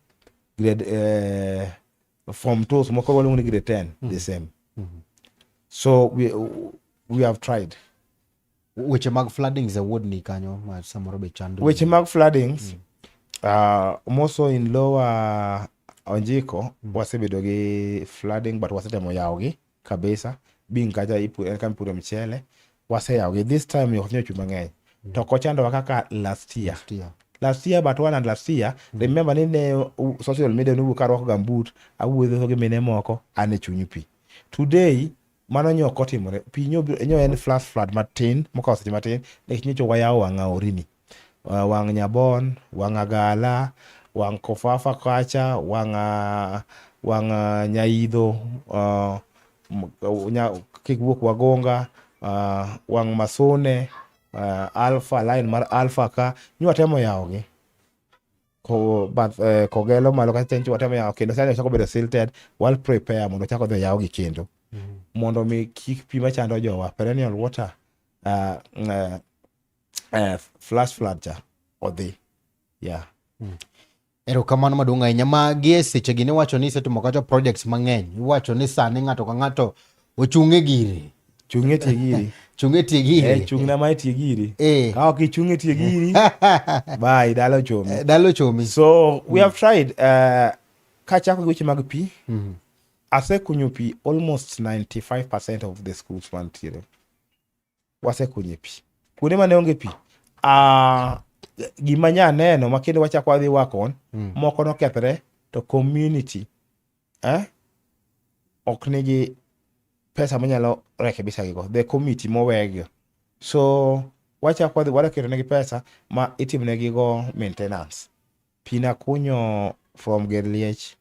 grade form 2 moko waluongo ni grade 10 the same. So we have tried. Weche mag floodings e ward ni kanyo ma samoro be chando. Weche mag floodings more so in lower Onjiko wasebedo gi flooding but wasetemo yawogi kabisa. Bing kacha en kama ipure mchele waseyawogi. This time ok nyochwe mang'eny. To ok ochandowa kaka last year. Last year. Last year but one and last year remember ni ne social media nowuok karwako gumboot awuotho gi mine moko an e chuny pi. Today mano nyo ok otimore. Pi nyo en flash flood matin mokawo seche matin nikech nyocha wayawo wang' aorini. Wang' Nyabon, wang' Agala, wang' Kofafa kacha, wang' Nyaidho, kiwuok Wagonga, wang' Masune, Alpha, line mar Alpha ka, nywatemo yawogi. Ko, but, Kogelo malo kacha nyocha watemo yawo kendo sani ochako bedo silted, wal prepare mondo ochak odhi oyawgi kendo. Mondo mi kik pi machando jowa, perennial water, flash flood cha odhi. Yeah. Erokamano maduong' ahinya. Ma gi e sechegi niwacho ni isetimo kacha projects mang'eny. Iwacho ni sani ng'ato ka ng'ato ochung' e gire. Chung' e tie giri. Chung' e tie gire. Chung' na ma e tie giri. Eh. Ka ok ichung' e tie giri, bye, dala ochomi. Dala ochomi. So we have tried kachako gi weche mag pi, asekunyo pi almost 95% of the schools mantiere. Wasekunyo pi. Kuonde mane onge pi, gima nya neno ma kendo wachako wadhi work on, moko nokethre to community ok nigi pesa manyalo rekebisha gigo, the committee mowegi. So wachako wadhi wadwa negi pesa ma itimnegi go maintenance. Pi nakunyo from Gер Liech,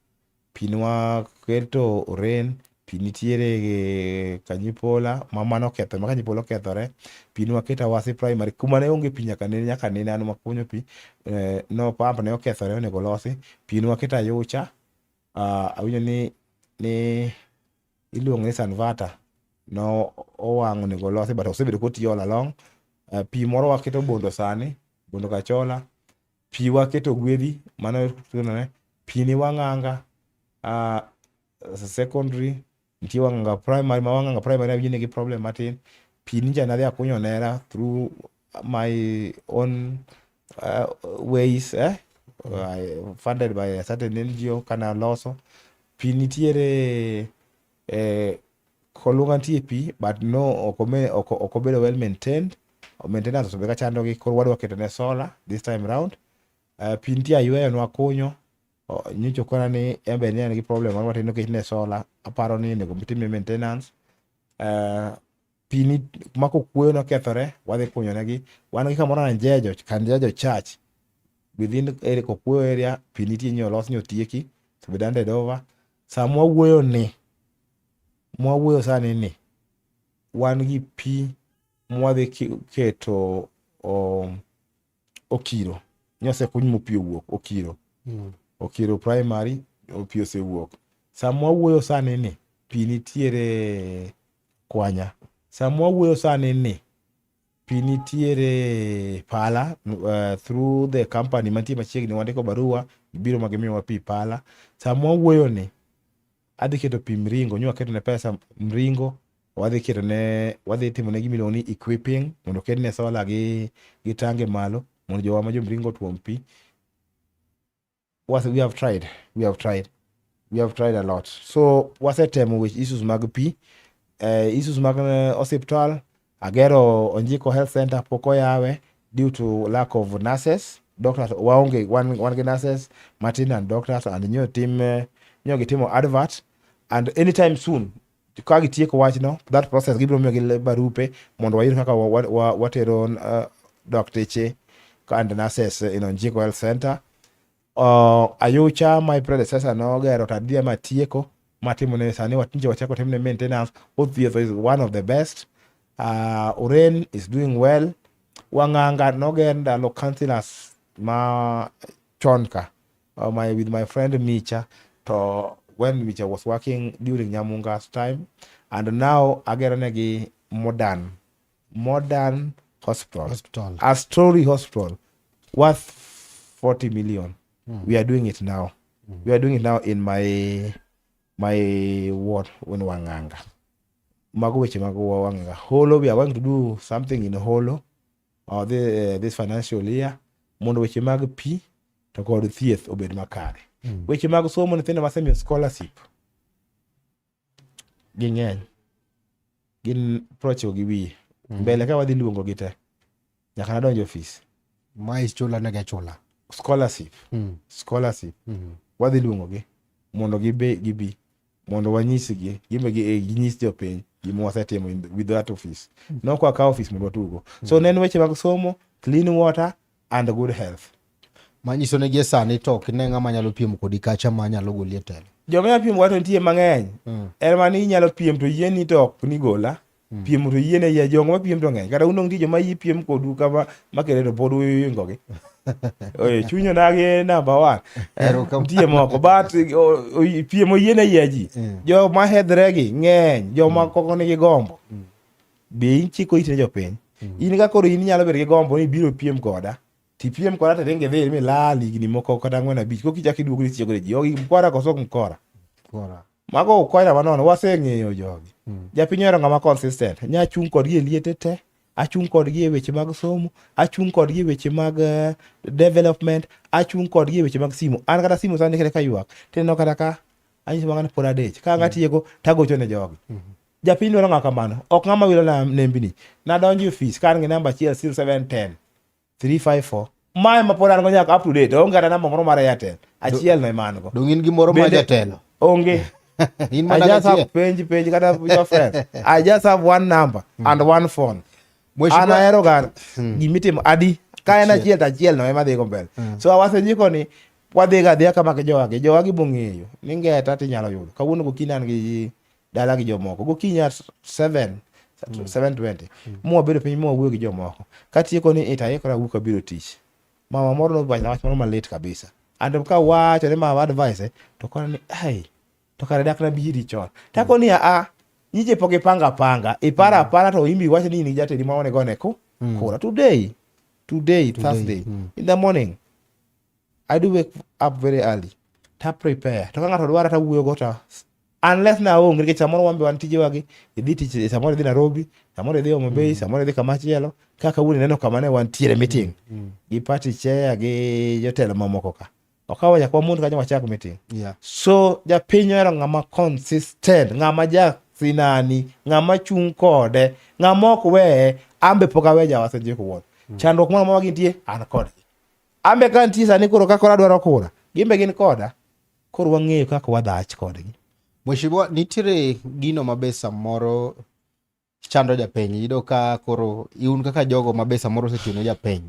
pi nwaketo Oren, pi nitiere Kanyipola ma mano okethore, ma Kanyipola okethore, pi nwaketo Awasi Primary kuma ne onge pi nyaka nene an makunyo pi, no pump ne okethore onego losi, pi nwaketo Ayucha, awinjo ni iluongo ni Sanvata no owang' onego losi but osebedo kotiyo all along. Pi moro waketo Bondo sani, Bondo Kachola, pi waketo Gwedhi, mano pi ni Wang'anga, secondary, nitie Wang'anga primary, ma Wang'anga primary awinjo nigi problem matin. Pi nyicha nadhi akunyo nera through my own ways, funded by a certain NGO kana loso. Pi nitiere Kolunga nitie pi but no ok obedo well maintained. Maintenance osebedo ka chandogi koro wadwa keto ne solar this time round. Pi nitie ayweyo nwakunyo. Nyocha okona ni en be ne en gi problem moro matin nikech ne solar. Aparo ni onego timne maintenance. Pi ni ma kokuoyo nokethore wadhi kunyo negi. Wan gi kamoro Anjejo, Kanjejo Church within area Kokuoyo area pi nitie nyo olos nyo otieki to be handed over. Sama wawuoyo ni mwawuoyo sani ni wan gi pi mwadhi keto Okiro. Nyosekuny mo pi owuok Okiro. Okiro primary pi osewuok. Sama wawuoyo sani ni pi nitiere Kwanya. Sama wawuoyo sani ni pi nitiere Pala through the company mantie machiegni wandiko barua gibiro ma gimiyowa pi Pala. Sama wawuoyo ni adhi keto pi Mringo, nyo waketo ne pesa Mringo, wadhi keto ne wadhi timo ne gima iluongo ni equipping mondo oket ne solar gi tange malo mondo jowa ma jo Mringo otuom pi. We have tried, we have tried, we have tried a lot. So wasetemo weche issues mag pi, issues mag osiptal, agero Onjiko Health Center pok oyawe due to lack of nurses. Doctors waonge, wan gi nurses matin and doctors and nyo tim nyo gitimo advert and anytime soon ka gitieko wachno that process gibiro miyo gi barupe mondo wayud kaka watero dokteche and nurses in Onjiko Health Center. Ayucha my predecessor nogero to adhi matieko matimone sani watinje wachako timne maintenance. Othietho is one of the best. Oren is doing well. Wang'anga noger ndalo councillors ma chon ka with my friend Micha to when Micha was working during Nyamunga's time, and now agero negi modern hospital. Hospital. A story hospital worth 40 million. We are doing it now. We are doing it now in my ward in Wanganga. Mago weche mag Wanganga. Holo, we are going to do something in Holo this financial year mondo weche mag pi to kod thieth obed makare. Weche mag somo nyithindo masemiyo scholarship ging'eny. Gin 90 gi wiye. Mbele ka wadhi luongo gi te. Nyaka nadonj e ofis. Ma ichula negi achula. Scholarship. Scholarship. Wadhi luongo gi mondo gibe gibi mondo wanyisgi gimbe ginyis jopiny gima wasetimo with that office. Nok wakawo office mondo watugo. So ne en weche mag somo, clean water and good health. Manyiso ni gie sani to ok ine ng'ama nyalo piem kodi kacha ma nyalo goli e telo. Joma nyalo piem wato nitie mang'eny. En mana ni inyalo piem to yieni to ok ni gola. Piem to yiene yie jongo ma piem to ng'eny. Kata un nitie joma yie piem kodu kama makere to pod uyingo gi. Oye, chuny onagi number 1. Erokamano. Nitie moko but piem oyiene yie ji. Joma hedhre gi ng'eny, joma koko nigi gombo. Be ichiko iti ne jopiny. In ka koro in inyalo bedo gi gombo ni ibiro piem koda. Tipiem koda to ringi dhi milal higni moko kata 4 5 koki chak iduogo ni tiyo ji. Ogi mkora koso ok mkora. Mkora. Mago ukora manono waseng'eyo jogi. Japiny ohero ng'ama consistent. Nya chung' kodgi e liete te, achung' kodgi e weche mag somo, achung' kodgi e weche mag development, achung' kodgi e weche mag simu. An kata simu sani kata ka ywak, tineno kata ka anyiso mang'ani pod adich. Ka ang' atieko tagocho ne jogi. Japiny dwaro ng'a kamano. Ok ng'ama wilo na nembni. Nadonjo e ofis ka an gi namba achiel 0710 354. Mae ma pod an go nyaka up to date. Onge kata namba moro mar Airtel. Achiel no ema an go. Dong in gi moro mar jatelo. Onge. In I mana just have gachiel. penj kata your friends. I just have one number and one phone. Mheshimiwa- An ahero ga gimitimo adi. Ka en achiel to achiel no ema dhi go mbele. So awasenyiko ni wadhi ga adhiya kama gi jowagi. Jowagi bong'eyo ni ngeta tinyalo yudo. Kawuono gokinyi an gi dala gi jomoko. Gokinyi at 7:20. Mwabedo piny mwawuoyo gi jomoko. Katieko ni ita ikora wuok abiro tich. Mama moro nowacho wach moro malit kabisa. And ka wacho ni mama advice to kona ni ai to kare dak nabiri chon. Tako ni a nyiche pok ipanga panga. Ipara apara to imbi wacho ni in gi jatedi ma onego ne ku kura. Today, Thursday, in the morning, I do wake up very early. Ta prepare. To ka ng'ato dwara ta wuoyo go ta unless na onge nikech samoro wan be wan tijewa gi idhi tich samoro idhi Nairobi, samoro idhi Homa Bay, samoro idhi kama chielo. Kaka kawuono ineno kama ne wantiere meeting gi party chair gi jotelo mamoko ka. Okawo nyaka wamond kanyo wachak meeting. So japiny ohero ng'ama consistent, ng'ama ja Sinani, ng'ama chung' kode, ng'ama ok weye, ambe pok awe Jawase Njiko wuoth. Chandruok moro amora gintie, an kodgi. Ambe ka nitie sani koro ka koro adwaro kura, gin be gin koda. Koro wang'eyo kaka wadhach kodgi. Mheshimiwa, nitiere gino ma be samoro chando japiny. Iyudo ka koro un kaka jogo ma be samoro osetiyo ne japiny.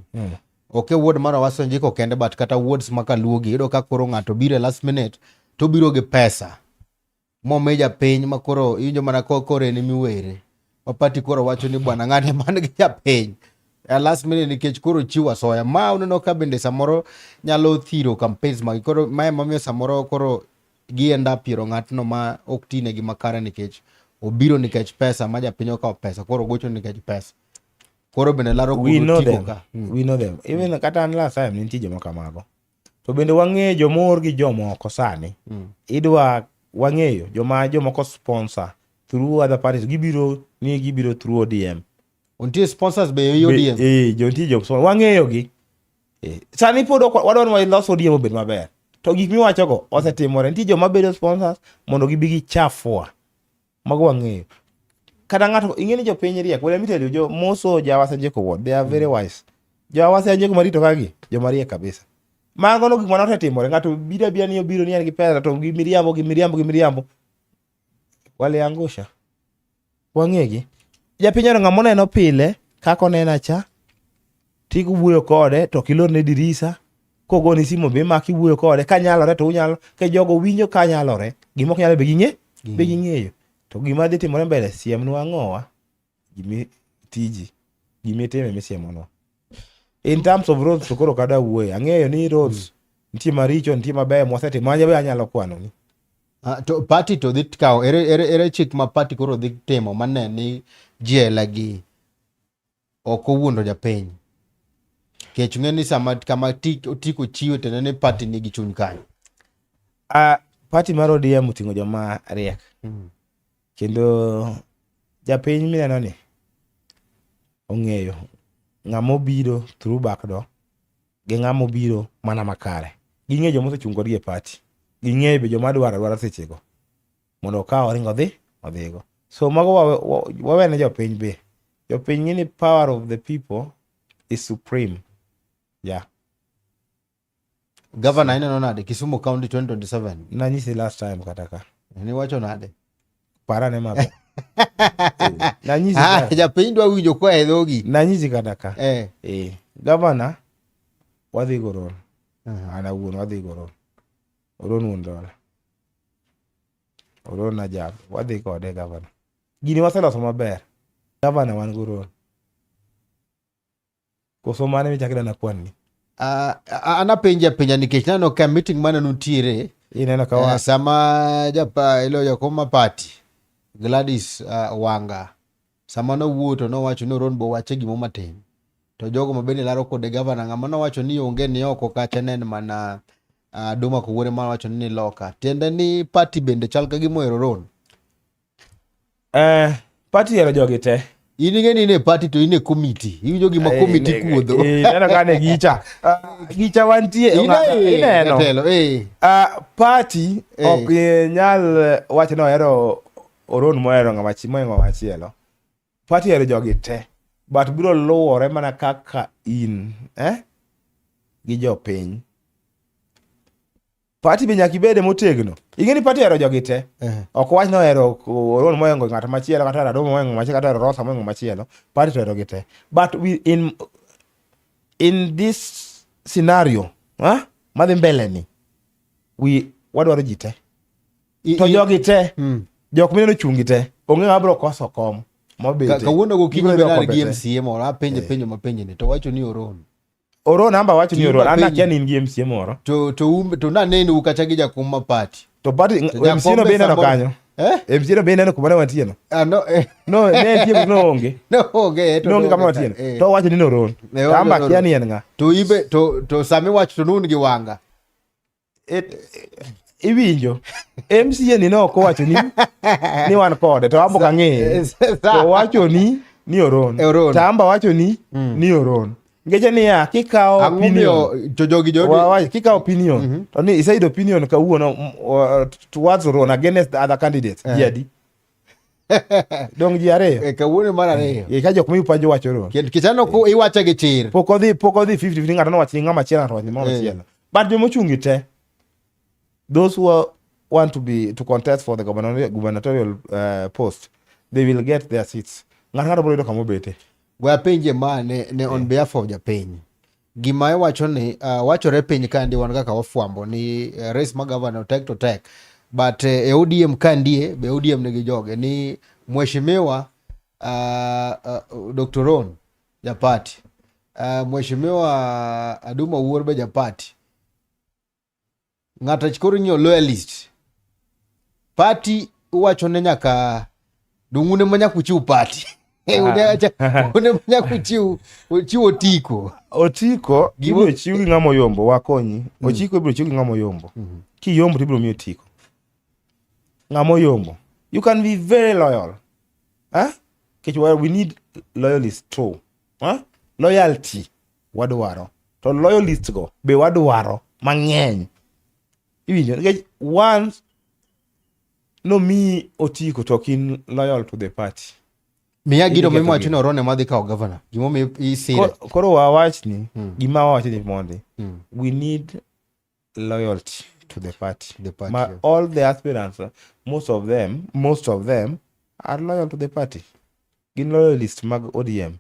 Ok e ward mar Owaso Njiko kende but kata wards ma kaluogi iyudo ka koro ng'ato biro e last minute to obiro gi pesa momi japiny ma koro iwinjo mana koro en emiwere. Ma party koro wacho ni bwana ng'ane man gi japiny e last minute nikech koro ochiwo asoya. Ma uneno ka bende samoro nyalo thiro campaigns magi. Koro mae emomiyo samoro koro gi end up yiero ng'atno ma ok tinegi makare nikech obiro nikech pesa ma japiny okawo pesa koro ogocho nikech pesa. Koro bende laro We kuno know otiko them. ka. We know them. Even kata an last time nitie joma kamago. To bende wang'eyo joma oor gi jomoko sani. Idwa wang'eyo joma jomoko sponsor through other parties. Gibiro ni gibiro through ODM. Nitie sponsors be e ODM. Jo nitie jo sponsor. Wang'eyo gi. Sani pod ok wadwa ni walos ODM obed maber. To gik miwachogo osetimore. Nitie joma bedo sponsors mondo gibi gichafwa. Mago wang'eyo. Kata ng'ato ing'e ni jopiny riek. Well, let me tell you, jo moso Jawase Njiko Ward, they are very wise. Jawase Njiko marito kagi, joma riek kabisa. Mago no gik mane osetimore. Ng'ato biro abira ni obiro ni en gi pesa to gi miriambo, gi miriambo, gi miriambo. Waliangusha. Wang'egi. Japiny ero ng'ama oneno pile kaka onena cha, tigo wuoyo kode to ok ilorne dirisa, kogoni simu be imako iwuoyo kode, kanyalore to unyalo, ka jogo winjo kanyalore, gima ok nyalore be ging'e, be ging'eyo. To gima dhi timore mbele, siemnwa ang'owa, gimi tiji, gimitime misiemonwa. In terms of roads to koro kada wuoye, ang'eyo ni roads nitie maricho, nitie mabeyo mwasetimo, an be anyalo kwanoni. To party to dhi kawo ere chik ma party koro dhi timo mane ni jela gi ok owuondo japiny. Kech ng'e ni sama kama otiko chiwe to nene party nigi chuny kanyo. Party mar ODM oting'o joma riek. Kendo japiny mineno ni ong'eyo ng'ama obiro through back door gi ng'ama obiro mana makare. Ging'eyo joma osechung' kodgi e party. Ging'eyo be joma dwaro adwara sechego mondo okaw oring odhi odhigo. So mago wawene jopiny be. Jopiny ng'e ni power of the people is supreme. Yeah. Governor ineno nade Kisumu County 2027? Nanyisi last time kata ka. Niwacho nade? Parane maber. Nanyisi Japiny dwa winjo koa e dhogi. Nanyisi kata ka. Governor wadhi go Oron. An awuon wadhi go Oron. Oron wuon dola. Oron Najab wadhi kode governor. Gini waseloso maber. Governor wan go Oron. Koso mane michak idana kwanni? An apenji apenja nikech naneno ka meeting mane nutiere. Ineno ka wa Sama japa ilo jakom ma party Gladys Wanga sama nowuoyo to nowacho ni Oron bo wache gimo matin. To jogo ma bende laro kode gavana ng'ama nowacho ni onge ni oko kacha ne en mana Duma Kowuore ma nowacho ni loka. Tiende ni party bende chal ka gima ohero Oron. Party hero jogi te. In ing'e ni in e party to in e committee. Iwinjo gima committee kuodho. Ineno ka ne gicha. Gicha wantie. In e Ineno. jatelo, Party ok nyal wacho ni ohero Oron mohero ng'ama mohingo ng'ama chielo. Party ohero jogi te. But biro luwore mana kaka in gi jopiny. Party be nyaka ibede motegno. Ing'e ni party ohero jogi te. Ok wach ni ohero Oron mohingo ng'at machielo, kata ohero Adoma mohingo machielo, kata ohero Rosa mohingo machielo. Party to ohero gi te. But we in this scenario, madhi mbele ni, we wadwaro ji te. To jogi te, jok mineno chungi te, onge ng'ama biro koso kom mobete. Kawuono gokinyi Gibiro bende dok an gi obete. MCA moro, apenje penjo mapenje ni, to wacho ni Oron. Oron amba wacho ni Tim Oron, an mapenjo. akia ni in gi MCA moro. To naneno kacha gi jakom ma party. To party, To MCA no jakom be ineno samoro- kanyo. MCA no be ineno kuma ne wantie no. No, No, ne entie but no onge. No onge, to No onge kama onge wantie no. ka, To owacho ni Oron. Ne To owacho amba ni akia Oron. ni en ng'a. To ibe, to sami wach to nun gi wanga. Iwinjo. MCA ni no ok owacho ni wan kode, to amba ok ang'eye. To owacho ni Oron. Oron. To amba wacho ni Oron. Ngeche niya, kikawo Ang'o opinion. miyo to jogi jogi Kikawo opinion, to ni iseyudo opinion kawuono, towards Oron against the other candidates. Ji adi? Dong ji ariyo. Eh, kawuono mar ariyo. Eh, ka jok miyo pajo wacho ro. Kendo kichano ko iwache gi chir. Pok odhi 50 50 ng'ato nowacho ni ng'ama chielo ng'ato wacho ni ng'ama Eh. chielo. But jomochung' te those who are, want to be to contest for the gubernatorial post, they will get their seats. Ng'ato ng'ato biro yudo kama obete. We apenje ma ne on behalf of japiny. Gima iwacho ni wachore piny kandi wan kaka wafwambo ni race ma governor tek to tek. But e ODM kandie be ODM nigi joge ni mheshimiwa Dr. Ron japati. Mheshimiwa Aduma Wuor be japati. Ng'ato koro ng'iyo loyalist. Party uwacho ne nyaka dung'une ma nyaka uchiw party. Une ma nyaka uchiw uchiw otiko. Otiko ibiro chiw gi ng'ama oyombo wakonyi. Ochiko ibiro chiw gi ng'ama oyombo. Kiyombo to ibiro miyi otiko. Ng'ama oyombo. You can be very loyal. Huh? Nikech we need loyalists too. Huh? Loyalty wadwaro. To loyalists go be wadwaro mang'eny. Iwinjo? Nikech once nomiyi otiko to ok in loyal to the party. Miya gino Idhi ketho miwacho ni gino. Orone madhi kawo governor. Gimomiyo isire. Koro wawachni gima wawacho ni mondi we need loyalty to the party. The party, Ma, yeah. All the aspirants, most of them are loyal to the party. Gin loyalist mag ODM.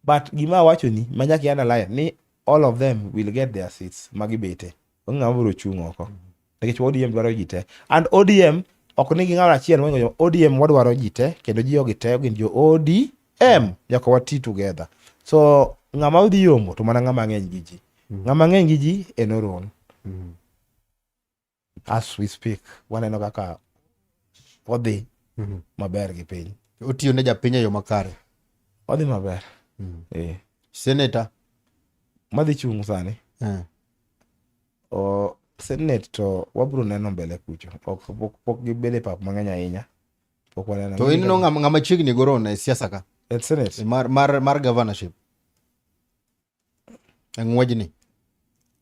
But gima awacho ni, ma nyaka i-underline ni all of them will get their seats magibete. Onge ng'ama biro chung' oko. Nikech ODM dwaro ji te. And ODM ok ni gi ng'ato achiel moingo ODM wadwaro ji te kendo ji ogi te gin jo ODM nyaka wati together. So ng'ama dhi yombo to mana ng'ama ng'eny gi ji. Ng'ama ng'eny gi ji en Oron. As we speak, waneno kaka odhi maber gi piny. Otiyo ne japiny e yo makare. Odhi maber. Eh. Senator. Madhi chung' sani. O Senate to wabiro neno mbele kucho. Ok pok gibedo e pap mang'eny ahinya. Pok waneno. To ineno ng'ama chiegni gi Oron e siasa ka E Senate. mar governorship. E ng'wejni.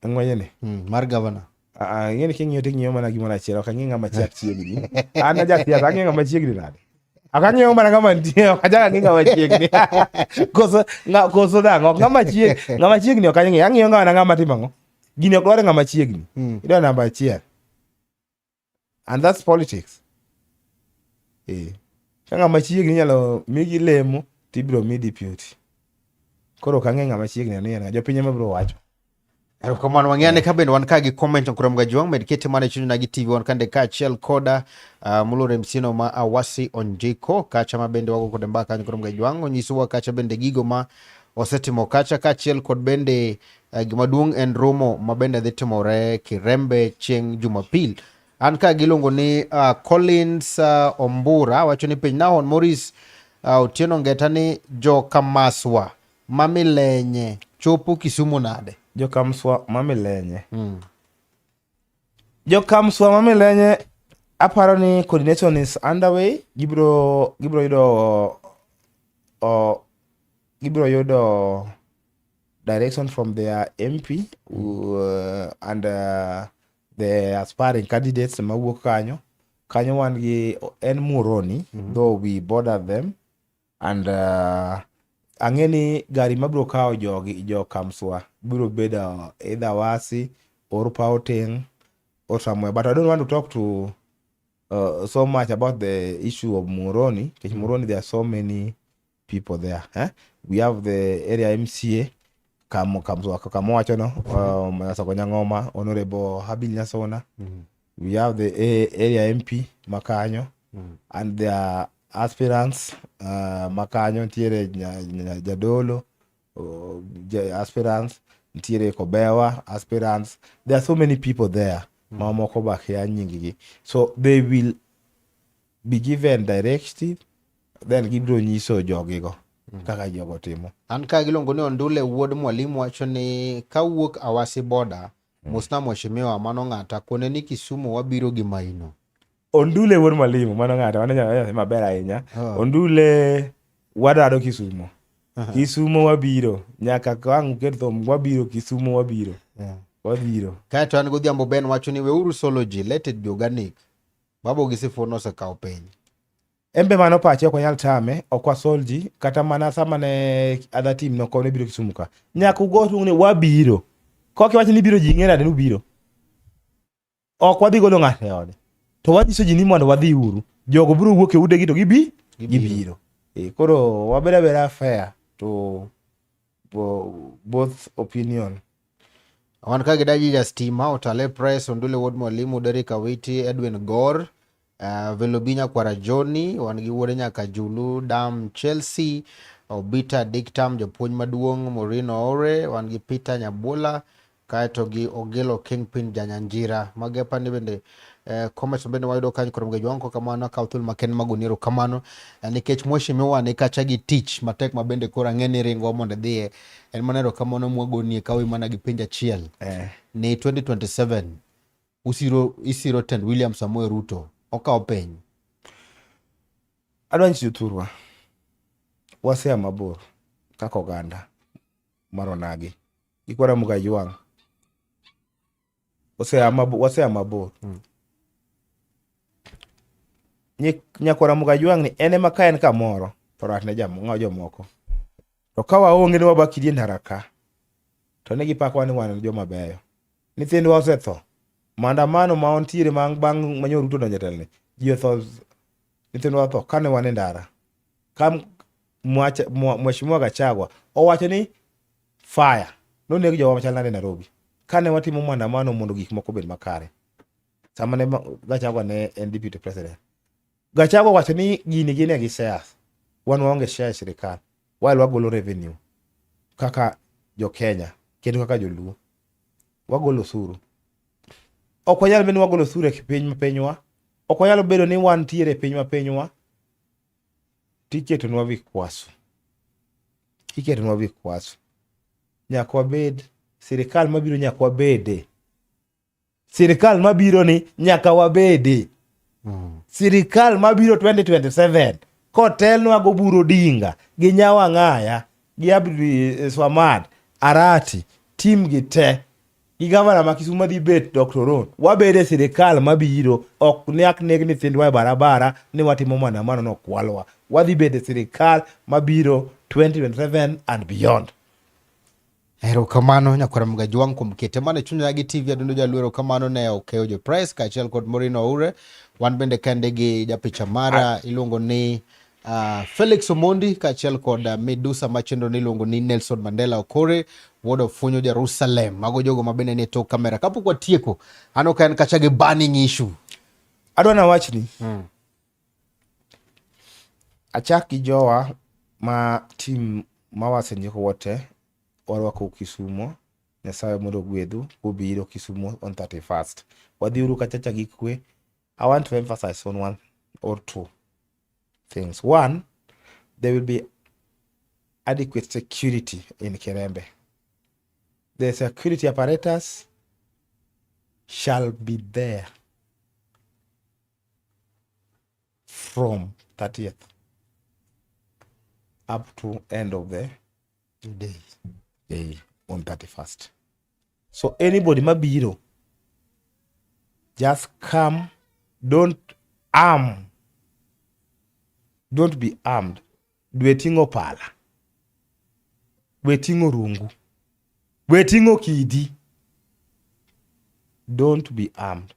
Ng'wejni. Mar governor. Ah, ing'e ni king'iyo to ing'iyo mana gimoro achiel, ok ang'i ng'ama chiegni. An ajasiasa, ang'iyo ng'ama chiegni nade? Ok ang'iyo mana ng'ama nitie, ok achak ang'i ng'ama chiegni. Koso nang'o? Ok ng'ama chiegni ok ang'i, ang'iyo mana ng'ama timo ang'o? Gini ok dwar ng'ama chiegni. Idwaro namba achiel. And that's politics. Eh. Ka ng'ama chiegni inyalo migi lemo to ibiro mi deputy. Koro ok ang'e ng'ama chiegni ni en ng'a, jopiny ema biro wacho. Erokamano wang'eyo ka bende wan ka gi comment kuom Gajuang med kete mana e chuny gi TV wan kande kaachiel koda moluor MC no ma Awasi Onjiko kacha ma bende wago kode mbaka kanyo kuom Gajuang onyisowa kacha bende gigo ma osetimo kacha kaachiel kod bende gima duong' en romo ma bende dhi timore Kirembe chieng' Jumapil. An ka giluongo ni Collins Ombura wacho ni piny Nahon Morris Otieno Ngeta ni joka Maswa ma Milenye chopo Kisumu nade? Jokamswa ma Milenye. Jokamswa ma Milenye aparo ni coordination is underway. Gibiro yudo direction from their MP and the aspiring candidates mawuok kanyo. Kanyo wan gi en Muhoroni, though we border them and ang'e ni gari mabiro kawo jogi jo Kamswa biro bedo either Wasi or Pauting or somewhere. But I don't want to talk to so much about the issue of Muhoroni. Nikech Muhoroni there are so many people there. Eh? We have the area MCA Kam, Kamwacho no, Nyasoko Nyang'oma, Honorable Habil Nyasona. We have the area MP Makanyo and their aspirants Makanyo ntiere Jadolo aspirants ntiere Kobewa aspirants. There are so many people there mamoko be akia nying gi. So they will be given directive then gibiro nyiso jogigo kaka jogo timo. An ka giluongo ni Ondule wuod Mwalimu wacho ni kawuok Awasi boda mosna mheshimiwa mano ng'ata kone ni Kisumu wabiro gi maino. Ondule wuod Mwalimu mano ng'ato mano nyathi maber ahinya. Oh. Ondule wadaro Kisumu. Kisumu wabiro nyaka wang' uket thum wabiro Kisumu wabiro. Wabiro. Kaeto an godhiambo Ben wacho ni weuru solo ji let it be organic. Babo gi Sifuna osekawo piny. En be mano pache ok wanyal tame, ok wasol ji kata mana sama ne other team noko ne biro Kisumu ka. Nyaka ugo tung ni wabiro. Kok iwacho ni biro ji ng'e nade ni ubiro. Ok wadhi golo ng'ato e ode. To wanyiso ji ni mondo wadhi uru. Jogo biro wuok e utegi to gibi gibiro. E, koro wabed abeda fair to both opinion. Wan ka gi Daji Jastima, Otale Press, Ondule Wuod Mwalimu, Derrick Awiti, Edwin Gor, Velobi Nyakwara Johnny, wan gi wuode nyaka Julu, Dam Chelsea, Obita Dictam, japuonj maduong' Morino Ore, wan gi Peter Nyabula, kaeto gi Ogelo Kingpin Janyanjira. Magi apani bende comments bende wayudo kanyo koro mgejo wango kamano akawo thuolo makende mag oniero kamano nikech mheshimiwa ni kacha gi tich matek ma bende koro ang'e ni ringo mondo idhiye en mana erokamano mwagonie ka mana gi penjo achiel ni 2027 usiro isiro tend William Samoei Ruto okawo piny. Adwa nyiso jothurwa wasea mabor kaka oganda mar onagi gi kwara Mugajwang' wasea mabor, wasea mabor. Nyakwara Mugajwang' ni en ema ka en kamoro to rach ne jomoko. To ka waonge ni wabaki e ndara ka to ne gipakwa ni wan joma beyo. Nyithindwa osetho. Maandamano ma wantiere bang' ma nyo Ruto odonjo e telo ni, ji otho, nyithindwa otho kane wan e ndara. Ka Mheshimiwa Gachagua owacho ni fire noneg jowa machal nade Nairobi. Kane watimo maandamano mondo gik moko obed makare. Sama ne Gachagua ne en deputy president. Gachagua owacho ni gini gin e gi shares. Wan waonge share e sirikal. While wagolo revenue kaka jo Kenya kendo kaka joluo. Wagolo osuru. Ok wanyal bedo ni wagolo osuru e piny ma pinywa. Ok wanyal bedo ni wantiere e piny ma pinywa. Tiketonwa vikwaso. Iketonwa vikwaso. Nyaka wabed sirikal mabiro nyaka wabede. Sirikal mabiro ni nyaka wabede. Sirikal mabiro 2027 kotelnwa go Oburu Odinga gi Nyawang'aya gi Abdi Swamad Arati tim gi te gi gavana ma Kisumu madhi bet Dr. Ron wabede sirikal mabiro ok nyak neg nyithindwa e barabara ni watimo maandamano nokwalwa wadhi bedo e sirikal mabiro 2027 and beyond. Erokamano nyakwara Mgajwang' kuom kete mana e chuny gi TV Adundo Jaluo. Erokamano ne Okeyo Jo Press kaachiel kod Morino Oure. Wan bende kende gi japicha mara iluongo ni Felix Omondi kaachiel kod Medusa machendo ni iluongo ni Nelson Mandela Okore wuod Ofunyo Jerusalem. Mago jogo ma bende nie tok kamera. Kapok watieko, aneno ka en kacha gi burning issue. Adwa nawachni achak gi jowa ma team ma wasenjiko wote warwako Kisumo. Nyasaye mondo ogwedhu kubiro Kisumo on 31st. Wadhiuru kachacha gi kwe. I want to emphasize on one or two things. One, there will be adequate security in Kirembe. The security apparatus shall be there from 30th up to end of the day, day on 31st. So anybody mabiro, just come, don't arm, don't be armed. Dwe ting'o pala, we ting'o rungu, we ting'o kidi. Don't be armed.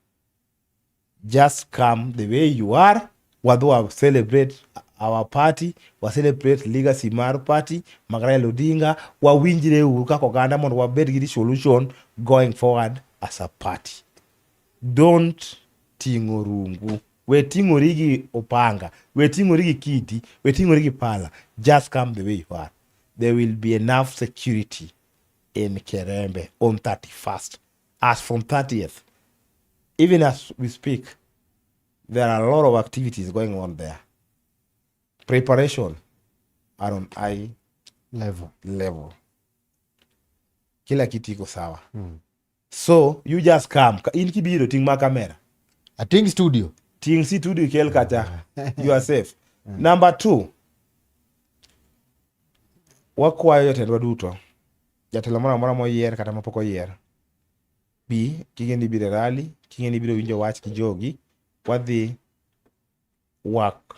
Just come the way you are. Wadhi wa celebrate our party, wa celebrate legacy mar party mag Raila Odinga, wawinjre uru kaka oganda mondo wabed gi resolution going forward as a party. Don't ting'o rungu. We ting'ori gi opanga, we ting'ori gi kidi, we ting'ori gi pala. Just come the way you are. There will be enough security in Kerembe on 31st. As from 30th, even as we speak, there are a lot of activities going on there. Preparation are on high level. level. Kila kitu iko sawa. So you just come. In kibiro ting' ma kamera. Ating studio. Ting' studio ikel kacha. You are safe. Number two, wakwayo jotendwa duto. Jatelo moro amora moyier kata mapok oyier. Bi, king'e ni ibiro e rally, king'e ni ibiro winjo wach gi jogi, wadhi work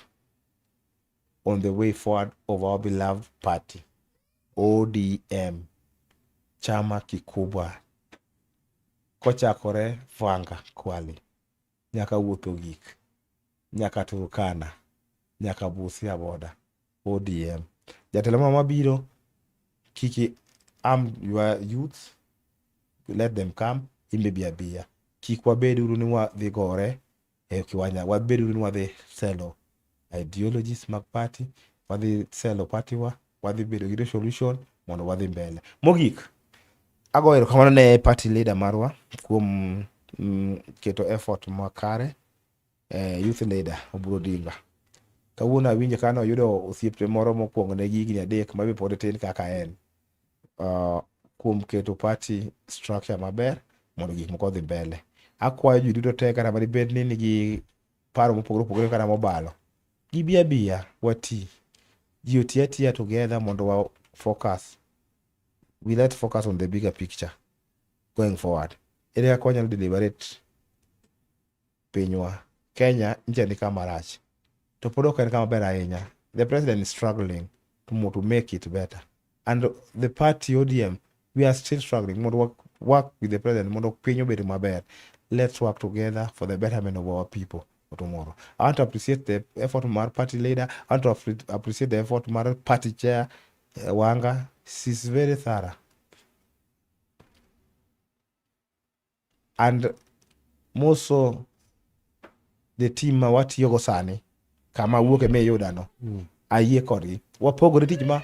on the way forward of our beloved party ODM chama kikubwa kochakore Vanga Kwale nyaka wuotho gik nyaka Turkana nyaka Busia boda ODM. Jatelo moro mabiro kiki arm your youth let them come imbe bi abiya kik wabed uru ni wadhi gore e kiwanja wabed uru ni wadhi selo ideologies mag party wadhi selo party wa wadhi bedo gi resolution mondo wadhi mbele mogik ago erokamano ne party leader marwa kuom keto effort makare youth leader Oburu Odinga kawuono awinjo ka noyudo osiepne moro mokwongo ne gi higni 3 ma be pod tin kaka en kuom keto party structure maber mondo gik moko odhi mbele. Akwayo ji duto te kata madibed ni nigi paro mopogore opogore kata mobalo, gibi abiya wati. Ji oti atiya together mondo wa focus. We let focus on the bigger picture going forward. Ere kaka wanyalo deliberate pinywa. Kenya nche ni kama rach. To pod ok en kama ber ahinya. The president is struggling to make it better. And the party ODM, we are still struggling. Mondo work with the president, mondo piny obed maber. Let's work together for the betterment of our people for tomorrow. I want to appreciate the effort mar party leader. I want to appreciate the effort mar party chair, Wanga. She's very thorough. And more so, the team ma watiyogo sani, kama wuoke me yudano, ayie kodgi. Wapogore tich ma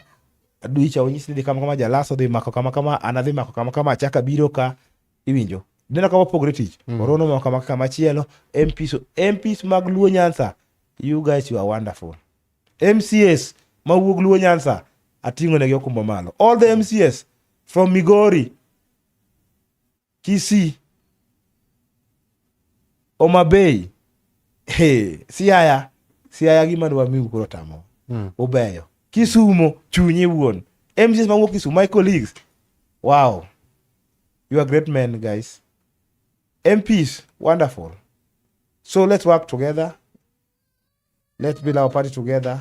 Adwicha onyisi ni dhi kama kama, Jalaso dhi mako kama kama, an adhi mako kama kama, achaka biro ka, iwinjo. Neno ka wapogore tich. Orono mako kama kama chielo, MPs, MPs mag Luo Nyanza, you guys you are wonderful. MCAs mawuok Luo Nyanza, ating'o negi okumba malo. All the MCAs from Migori, Kisii, Homa Bay, hey, Siaya, Siaya gima dwa miu koro tamo. Ubeyo. Kisumo, chunyi wuon. MCAs mawuok Kisumo, my colleagues. Wow. You are great men, guys. MPs, wonderful. So let's work together. Let's build our party together.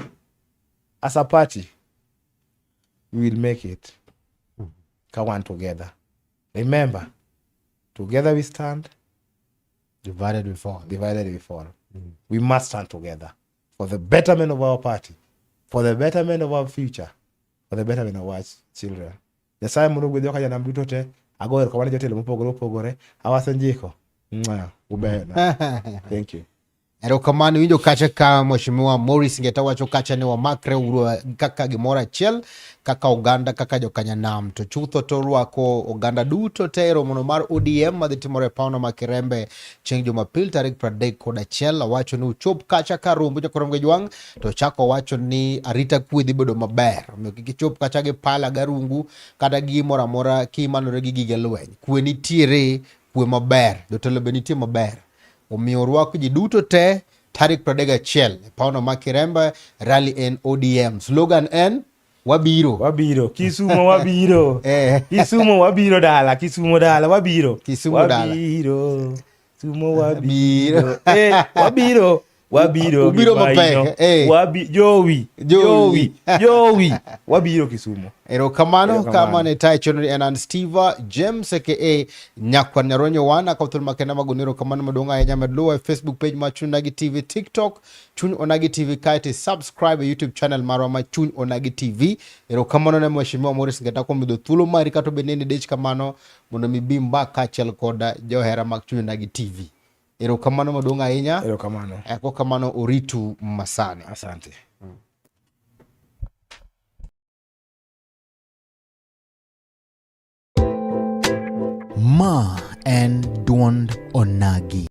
As a party, we will make it. Come on together. Remember, together we stand, divided we fall. Divided we fall. We must stand together for the betterment of our party, for the betterment of our future, for the betterment of our children. Nyasaye mondo ogwedhwa ka janam duto te. Ago erokamano ne jotelo mopogore opogore. Awaso njiko. Mwah, ubeyona. Thank you. Erokamano winjo kacha ka Mheshimiwa Maurice Ngeta wacho kacha ni wamakre uru kaka gimoro achiel kaka oganda kaka jokanyanam to chutho to rwako oganda duto te e romono mar ODM madhi timore e pawno ma Kirembe chieng' Jumapil tarik 31. Owacho ni uchop kacha ka rombo jokorom gi jwang' to chako wacho ni arita kwe dhi bedo maber, omiyo kik ichop kacha gi pala garungu kata gi gimoro amora kimanore gi gige lweny. Kwe nitiere, kwe maber, jotelo be nitie maber. Omiyo rwako ji duto te tarik 31 e pawno ma Kirembe, rally en ODM. Slogan en wabiro. Wabiro. Kisumo wabiro. Kisumo wabiro dala. Kisumo dala wabiro. Kisumo dala. Wabiro. Kisumo wabiro. Wabiro. Wabiro. Ubiro mapek. Jowi. Jowi. Jowi. Wabiro Kisumo. Erokamano kama ne tayo chenro en an Steve James aka Nyakwan Nyaronyo wana ka thuolo makende mag erokamano maduong' ahinya. Med luwa e Facebook page mar Chuny Onagi TV, TikTok Chuny Onagi TV, kaeto subscribe e YouTube channel marwa ma Chuny Onagi TV. Erokamano ne Mheshimiwa Maurice Ngeta kuom yudo thuolo mari kata obedo ni en dich kamano mondo mi bi mbak kaachiel kod johera mag Chuny Onagi TV. Erokamano maduong' ahinya. Erokamano. Kokamano oritu masani. Asante. Ma en duond Onagi.